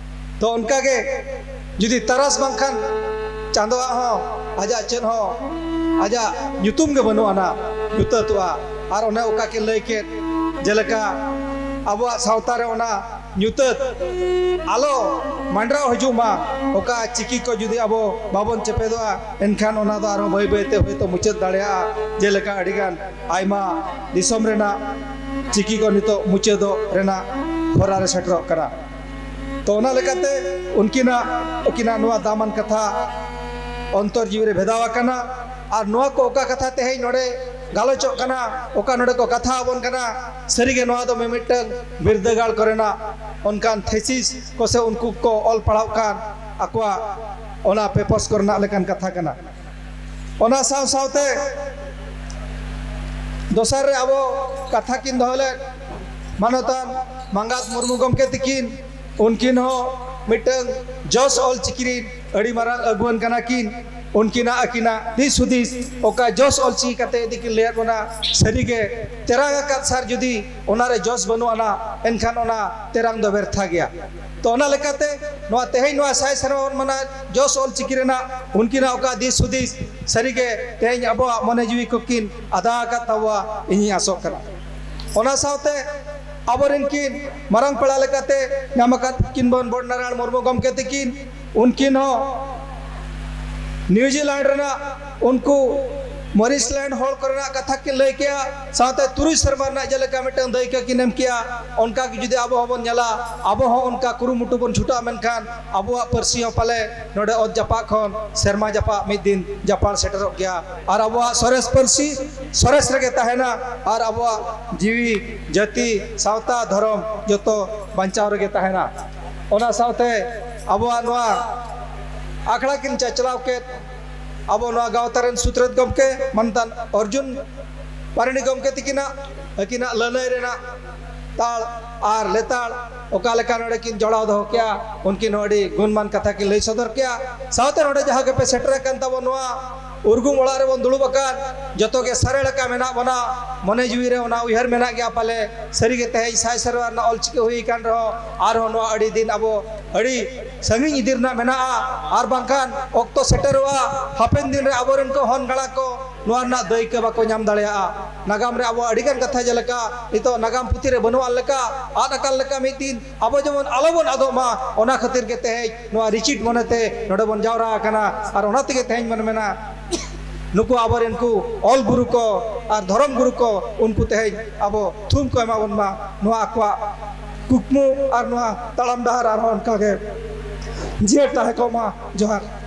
ᱛᱚ ᱚᱱᱠᱟᱜᱮ ᱡᱩᱫᱤ ᱛᱟᱨᱟᱥ ᱵᱟᱝᱠᱷᱟᱱ ᱪᱟᱸᱫᱚᱣᱟᱜ ᱦᱚᱸ ᱟᱡᱟᱜ ᱪᱮᱫ ᱦᱚᱸ, ᱟᱡᱟᱜ ᱧᱩᱛᱩᱢ ᱜᱮ ᱵᱟᱹᱱᱩᱜ ᱟᱱᱟ ᱧᱩᱛᱟᱹᱛᱚᱜᱼᱟ᱾ ᱟᱨ ᱚᱱᱮ ᱚᱠᱟ ᱠᱤᱱ ᱞᱟᱹᱭ ᱠᱮᱫ, ᱡᱮᱞᱮᱠᱟ ᱟᱵᱚᱣᱟᱜ ᱥᱟᱶᱛᱟ ᱨᱮ ᱚᱱᱟ ᱧᱩᱛᱟᱹᱛ ᱟᱞᱚ ᱢᱟᱸᱰᱨᱟᱣ ᱦᱤᱡᱩᱜ ᱢᱟ, ᱚᱠᱟ ᱪᱤᱠᱤ ᱠᱚ ᱡᱩᱫᱤ ᱟᱵᱚ ᱵᱟᱵᱚᱱ ᱪᱮᱯᱮᱫᱚᱜᱼᱟ, ᱮᱱᱠᱷᱟᱱ ᱚᱱᱟ ᱫᱚ ᱟᱨᱦᱚᱸ ᱵᱟᱹᱭ ᱵᱟᱹᱭᱛᱮ ᱦᱚᱭᱛᱳ ᱢᱩᱪᱟᱹᱫ ᱫᱟᱲᱮᱭᱟᱜᱼᱟ᱾ ᱡᱮᱞᱮᱠᱟ ᱟᱹᱰᱤᱜᱟᱱ ᱟᱭᱢᱟ ᱫᱤᱥᱚᱢ ᱨᱮᱱᱟᱜ ᱪᱤᱠᱤ ᱠᱚ ᱱᱤᱛᱚᱜ ᱢᱩᱪᱟᱹᱫᱚᱜ ᱨᱮᱱᱟᱜ ᱦᱚᱨᱟ ᱨᱮ ᱥᱮᱴᱮᱨᱚᱜ ᱠᱟᱱᱟ᱾ ᱛᱚ ᱚᱱᱟ ᱞᱮᱠᱟᱛᱮ ᱩᱱᱠᱤᱱᱟᱜ, ᱩᱱᱠᱤᱱᱟᱜ ᱱᱚᱣᱟ ᱫᱟᱢᱟᱱ ᱠᱟᱛᱷᱟ ᱚᱱᱛᱚᱨ ᱡᱤᱣᱤ ᱨᱮ ᱵᱷᱮᱫᱟᱣ ᱟᱠᱟᱱᱟ᱾ ᱟᱨ ᱱᱚᱣᱟ ᱠᱚ ᱚᱠᱟ ᱠᱟᱛᱷᱟ ᱛᱮᱦᱮᱧ ᱱᱚᱰᱮ ᱜᱟᱞᱚᱪᱚᱜ ᱠᱟᱱᱟ, ᱚᱠᱟ ᱱᱚᱰᱮ ᱠᱚ ᱠᱟᱛᱷᱟ ᱟᱵᱚᱱ ᱠᱟᱱᱟ, ᱥᱟᱹᱨᱤᱜᱮ ᱱᱚᱣᱟ ᱫᱚ ᱢᱤᱢᱤᱫᱴᱟᱝ ᱵᱤᱨᱫᱟᱹᱜᱟᱲ ᱠᱚᱨᱮᱱᱟᱜ ᱚᱱᱠᱟᱱ ᱛᱷᱮᱥᱤᱥ ᱠᱚ ᱥᱮ ᱩᱱᱠᱩ ᱠᱚ ᱚᱞ ᱯᱟᱲᱦᱟᱣ ᱠᱟᱱ ᱟᱠᱚᱣᱟᱜ ᱚᱱᱟ ᱯᱮᱯᱚᱥ ᱠᱚᱨᱮᱱᱟᱜ ᱞᱮᱠᱟᱱ ᱠᱟᱛᱷᱟ ᱠᱟᱱᱟ᱾ ᱚᱱᱟ ᱥᱟᱶ ᱥᱟᱶᱛᱮ ᱫᱚᱥᱟᱨ ᱨᱮ ᱟᱵᱚ ᱠᱟᱛᱷᱟ ᱠᱤᱱ ᱫᱚᱦᱚ ᱞᱮᱫ ᱢᱟᱱᱚᱛᱟᱱ ᱢᱟᱸᱜᱟᱛ ᱢᱩᱨᱢᱩ ᱜᱚᱢᱠᱮ ᱛᱤᱠᱤᱱ, ᱩᱱᱠᱤᱱ ᱦᱚᱸ ᱢᱤᱫᱴᱟᱝ ᱡᱚᱥ ᱚᱞ ᱪᱤᱠᱤ ᱨᱤᱱ ᱟᱹᱰᱤ ᱢᱟᱨᱟᱝ ᱟᱹᱜᱩᱣᱟᱹᱱ ᱠᱟᱱᱟ ᱠᱤᱱ᱾ ᱩᱱᱠᱤᱱᱟᱜ ᱟᱹᱠᱤᱱᱟᱜ ᱫᱤᱥ ᱦᱩᱫᱤᱥ ᱚᱠᱟ ᱡᱚᱥ ᱚᱞ ᱪᱤᱠᱤ ᱠᱟᱛᱮ ᱤᱫᱤ ᱠᱤᱱ ᱞᱟᱹᱭᱟᱫ ᱵᱚᱱᱟ, ᱥᱟᱹᱨᱤᱜᱮ ᱛᱮᱨᱟᱝ ᱟᱠᱟᱫ ᱥᱟᱨ ᱡᱩᱫᱤ ᱚᱱᱟᱨᱮ ᱡᱚᱥ ᱵᱟᱹᱱᱩᱜ ᱟᱱᱟ, ᱮᱱᱠᱷᱟᱱ ᱚᱱᱟ ᱛᱮᱨᱟᱝ ᱫᱚ ᱵᱮᱨᱛᱷᱟ ᱜᱮᱭᱟ᱾ ᱛᱚ ᱚᱱᱟ ᱞᱮᱠᱟᱛᱮ ᱱᱚᱣᱟ ᱛᱮᱦᱮᱧ ᱱᱚᱣᱟ ᱥᱟᱭ ᱥᱮᱨᱢᱟ ᱵᱚᱱ ᱢᱟᱱᱟᱣ ᱡᱚᱥ ᱚᱞ ᱪᱤᱠᱤ ᱨᱮᱱᱟᱜ ᱩᱱᱠᱤᱱᱟᱜ ᱚᱠᱟ ᱫᱤᱥ ᱦᱩᱫᱤᱥ ᱥᱟᱹᱨᱤᱜᱮ ᱛᱮᱦᱮᱧ ᱟᱵᱚᱣᱟᱜ ᱢᱚᱱᱮ ᱡᱤᱣᱤ ᱠᱚᱠᱤᱱ ᱟᱫᱟ ᱟᱠᱟᱫ ᱛᱟᱵᱚᱣᱟ, ᱤᱧᱤᱧ ᱟᱥᱚᱜ ᱠᱟᱱᱟ᱾ ᱚᱱᱟ ᱥᱟᱶᱛᱮ ᱟᱵᱚᱨᱮᱱ ᱠᱤᱱ ᱢᱟᱨᱟᱝ ᱯᱮᱲᱟ ᱞᱮᱠᱟᱛᱮ ᱧᱟᱢ ᱟᱠᱟᱫ ᱠᱤᱱ ᱵᱚᱱ ᱵᱚᱰ ᱱᱟᱨᱟᱭᱚᱬ ᱢᱩᱨᱢᱩ ᱜᱚᱢᱠᱮ ᱛᱤᱠᱤᱱ, ᱩᱱᱠᱤᱱ ᱦᱚᱸ ᱱᱤᱭᱩᱡᱤᱞᱮᱱᱰ ᱨᱮᱱᱟᱜ ᱩᱱᱠᱩ ᱢᱚᱨᱤᱥᱞᱮᱱᱰ ᱦᱚᱲ ᱠᱚᱨᱮᱱᱟᱜ ᱠᱟᱛᱷᱟ ᱠᱤᱱ ᱞᱟᱹᱭ ᱠᱮᱜᱼᱟ, ᱥᱟᱶᱛᱮ ᱛᱩᱨᱩᱭ ᱥᱮᱨᱢᱟ ᱨᱮᱱᱟᱜ ᱡᱮᱞᱮᱠᱟ ᱢᱤᱫᱴᱟᱝ ᱫᱟᱹᱭᱠᱟᱹ ᱠᱤᱱ ᱮᱢ ᱠᱮᱜᱼᱟ, ᱚᱱᱠᱟ ᱜᱮ ᱡᱩᱫᱤ ᱟᱵᱚ ᱦᱚᱸᱵᱚᱱ ᱧᱮᱞᱟ, ᱟᱵᱚ ᱦᱚᱸ ᱚᱱᱠᱟ ᱠᱩᱨᱩᱢᱩᱴᱩ ᱵᱚᱱ ᱪᱷᱩᱴᱟᱹᱜᱼᱟ, ᱢᱮᱱᱠᱷᱟᱱ ᱟᱵᱚᱣᱟᱜ ᱯᱟᱹᱨᱥᱤ ᱦᱚᱸ ᱯᱟᱞᱮ ᱱᱚᱰᱮ ᱚᱛ ᱡᱟᱯᱟᱜ ᱠᱷᱚᱱ ᱥᱮᱨᱢᱟ ᱡᱟᱯᱟᱜ ᱢᱤᱫ ᱫᱤᱱ ᱡᱟᱯᱟᱜ ᱥᱮᱴᱮᱨᱚᱜ ᱜᱮᱭᱟ᱾ ᱟᱨ ᱟᱵᱚᱣᱟᱜ ᱥᱚᱨᱮᱥ ᱯᱟᱹᱨᱥᱤ ᱥᱚᱨᱮᱥ ᱨᱮᱜᱮ ᱛᱟᱦᱮᱱᱟ, ᱟᱨ ᱟᱵᱚᱣᱟᱜ ᱡᱤᱣᱤ, ᱡᱟᱹᱛᱤ, ᱥᱟᱶᱛᱟ, ᱫᱷᱚᱨᱚᱢ ᱡᱚᱛᱚ ᱵᱟᱧᱪᱟᱣ ᱨᱮᱜᱮ ᱛᱟᱦᱮᱱᱟ᱾ ᱚᱱᱟ ᱥᱟᱶᱛᱮ ᱟᱵᱚᱣᱟᱜ ᱱᱚᱣᱟ ᱟᱠᱷᱲᱟ ᱠᱤᱱ ᱪᱟᱪᱞᱟᱣ ᱠᱮᱫ ᱟᱵᱚ ᱱᱚᱣᱟ ᱜᱟᱶᱛᱟ ᱨᱮᱱ ᱥᱩᱛᱨᱮᱛ ᱜᱚᱢᱠᱮ ᱢᱟᱱᱚᱛᱟᱱ ᱚᱨᱡᱩᱱ ᱯᱟᱨᱟᱱᱤᱠ ᱜᱚᱢᱠᱮ ᱛᱤᱠᱤᱱᱟᱜ, ᱟᱹᱠᱤᱱᱟᱜ ᱞᱟᱹᱱᱟᱹᱭ ᱨᱮᱱᱟᱜ ᱛᱟᱲ ᱟᱨ ᱞᱮᱛᱟᱲ ᱚᱠᱟ ᱞᱮᱠᱟ ᱱᱚᱰᱮ ᱠᱤᱱ ᱡᱚᱲᱟᱣ ᱫᱚᱦᱚ ᱠᱮᱜᱼᱟ, ᱩᱱᱠᱤᱱ ᱦᱚᱸ ᱟᱹᱰᱤ ᱜᱩᱱᱢᱟᱱ ᱠᱟᱛᱷᱟ ᱠᱤᱱ ᱞᱟᱹᱭ ᱥᱚᱫᱚᱨ ᱠᱮᱜᱼᱟ᱾ ᱥᱟᱶᱛᱮ ᱱᱚᱰᱮ ᱡᱟᱦᱟᱸ ᱜᱮᱯᱮ ᱥᱮᱴᱮᱨ ᱟᱠᱟᱱ ᱛᱟᱵᱚᱱ, ᱱᱚᱣᱟ ᱩᱨᱜᱩᱢ ᱚᱲᱟᱜ ᱨᱮᱵᱚᱱ ᱫᱩᱲᱩᱵ ᱟᱠᱟᱱ, ᱡᱚᱛᱚ ᱜᱮ ᱥᱟᱨᱮᱲ ᱟᱠᱟ ᱢᱮᱱᱟᱜ ᱵᱚᱱᱟ, ᱢᱚᱱᱮ ᱡᱤᱣᱤ ᱨᱮ ᱚᱱᱟ ᱩᱭᱦᱟᱹᱨ ᱢᱮᱱᱟᱜ ᱜᱮᱭᱟ ᱯᱟᱞᱮ, ᱥᱟᱹᱨᱤᱜᱮ ᱛᱮᱦᱮᱧ ᱥᱟᱭ ᱥᱮᱨᱣᱟ ᱨᱮᱱᱟᱜ ᱚᱞᱪᱤᱠᱤ ᱦᱩᱭ ᱟᱠᱟᱱ ᱨᱮᱦᱚᱸ, ᱟᱨᱦᱚᱸ ᱱᱚᱣᱟ ᱟᱹᱰᱤ ᱫᱤᱱ ᱟᱵᱚ ᱟᱹᱰᱤ ᱥᱟᱺᱜᱤᱧ ᱤᱫᱤ ᱨᱮᱱᱟᱜ ᱢᱮᱱᱟᱜᱼᱟ, ᱟᱨ ᱵᱟᱝᱠᱷᱟᱱ ᱚᱠᱛᱚ ᱥᱮᱴᱮᱨᱚᱜᱼᱟ, ᱦᱟᱯᱮᱱ ᱫᱤᱱ ᱨᱮ ᱟᱵᱚᱨᱮᱱ ᱠᱚ ᱦᱚᱱ ᱜᱟᱬᱟ ᱠᱚ ᱱᱚᱣᱟ ᱨᱮᱱᱟᱜ ᱫᱟᱹᱭᱠᱟᱹ ᱵᱟᱠᱚ ᱧᱟᱢ ᱫᱟᱲᱮᱭᱟᱜᱼᱟ᱾ ᱱᱟᱜᱟᱢ ᱨᱮ ᱟᱵᱚ ᱟᱹᱰᱤᱜᱟᱱ ᱠᱟᱛᱷᱟ ᱡᱮᱞᱮᱠᱟ ᱱᱤᱛᱚᱜ ᱱᱟᱜᱟᱢ ᱯᱩᱛᱷᱤ ᱨᱮ ᱵᱟᱹᱱᱩᱜ ᱟᱱ ᱞᱮᱠᱟ, ᱟᱫ ᱟᱠᱟᱱ ᱞᱮᱠᱟ ᱢᱤᱫ ᱫᱤᱱ ᱟᱵᱚ ᱡᱮᱢᱚᱱ ᱟᱞᱚᱵᱚᱱ ᱟᱫᱚᱜ ᱢᱟ, ᱚᱱᱟ ᱠᱷᱟᱹᱛᱤᱨ ᱜᱮ ᱛᱮᱦᱮᱧ ᱱᱚᱣᱟ ᱨᱤᱪᱤᱴ ᱢᱚᱱᱮᱛᱮ ᱱᱚᱰᱮ ᱵᱚᱱ ᱡᱟᱣᱨᱟ ᱟᱠᱟᱱᱟ᱾ ᱟᱨ ᱚᱱᱟ ᱛᱮᱜᱮ ᱛᱮᱦᱮᱧ ᱵᱚᱱ ᱢᱮᱱᱟ, ᱱᱩᱠᱩ ᱟᱵᱚᱨᱮᱱ ᱠᱚ ᱚᱞ ᱜᱩᱨᱩ ᱠᱚ ᱟᱨ ᱫᱷᱚᱨᱚᱢ ᱜᱩᱨᱩ ᱠᱚ, ᱩᱱᱠᱩ ᱛᱮᱦᱮᱧ ᱟᱵᱚ ᱛᱷᱩᱢ ᱠᱚ ᱮᱢᱟ ᱵᱚᱱ ᱢᱟ, ᱱᱚᱣᱟ ᱟᱠᱚᱣᱟᱜ ᱠᱩᱠᱢᱩ ᱟᱨ ᱱᱚᱣᱟ ᱛᱟᱲᱟᱢ ᱰᱟᱦᱟᱨ ᱟᱨᱦᱚᱸ ᱚᱱᱠᱟᱜᱮ ᱡᱤᱭᱟᱹᱲ ᱛᱟᱦᱮᱸ ᱠᱚᱜ ᱢᱟ᱾ ᱡᱚᱦᱟᱨ᱾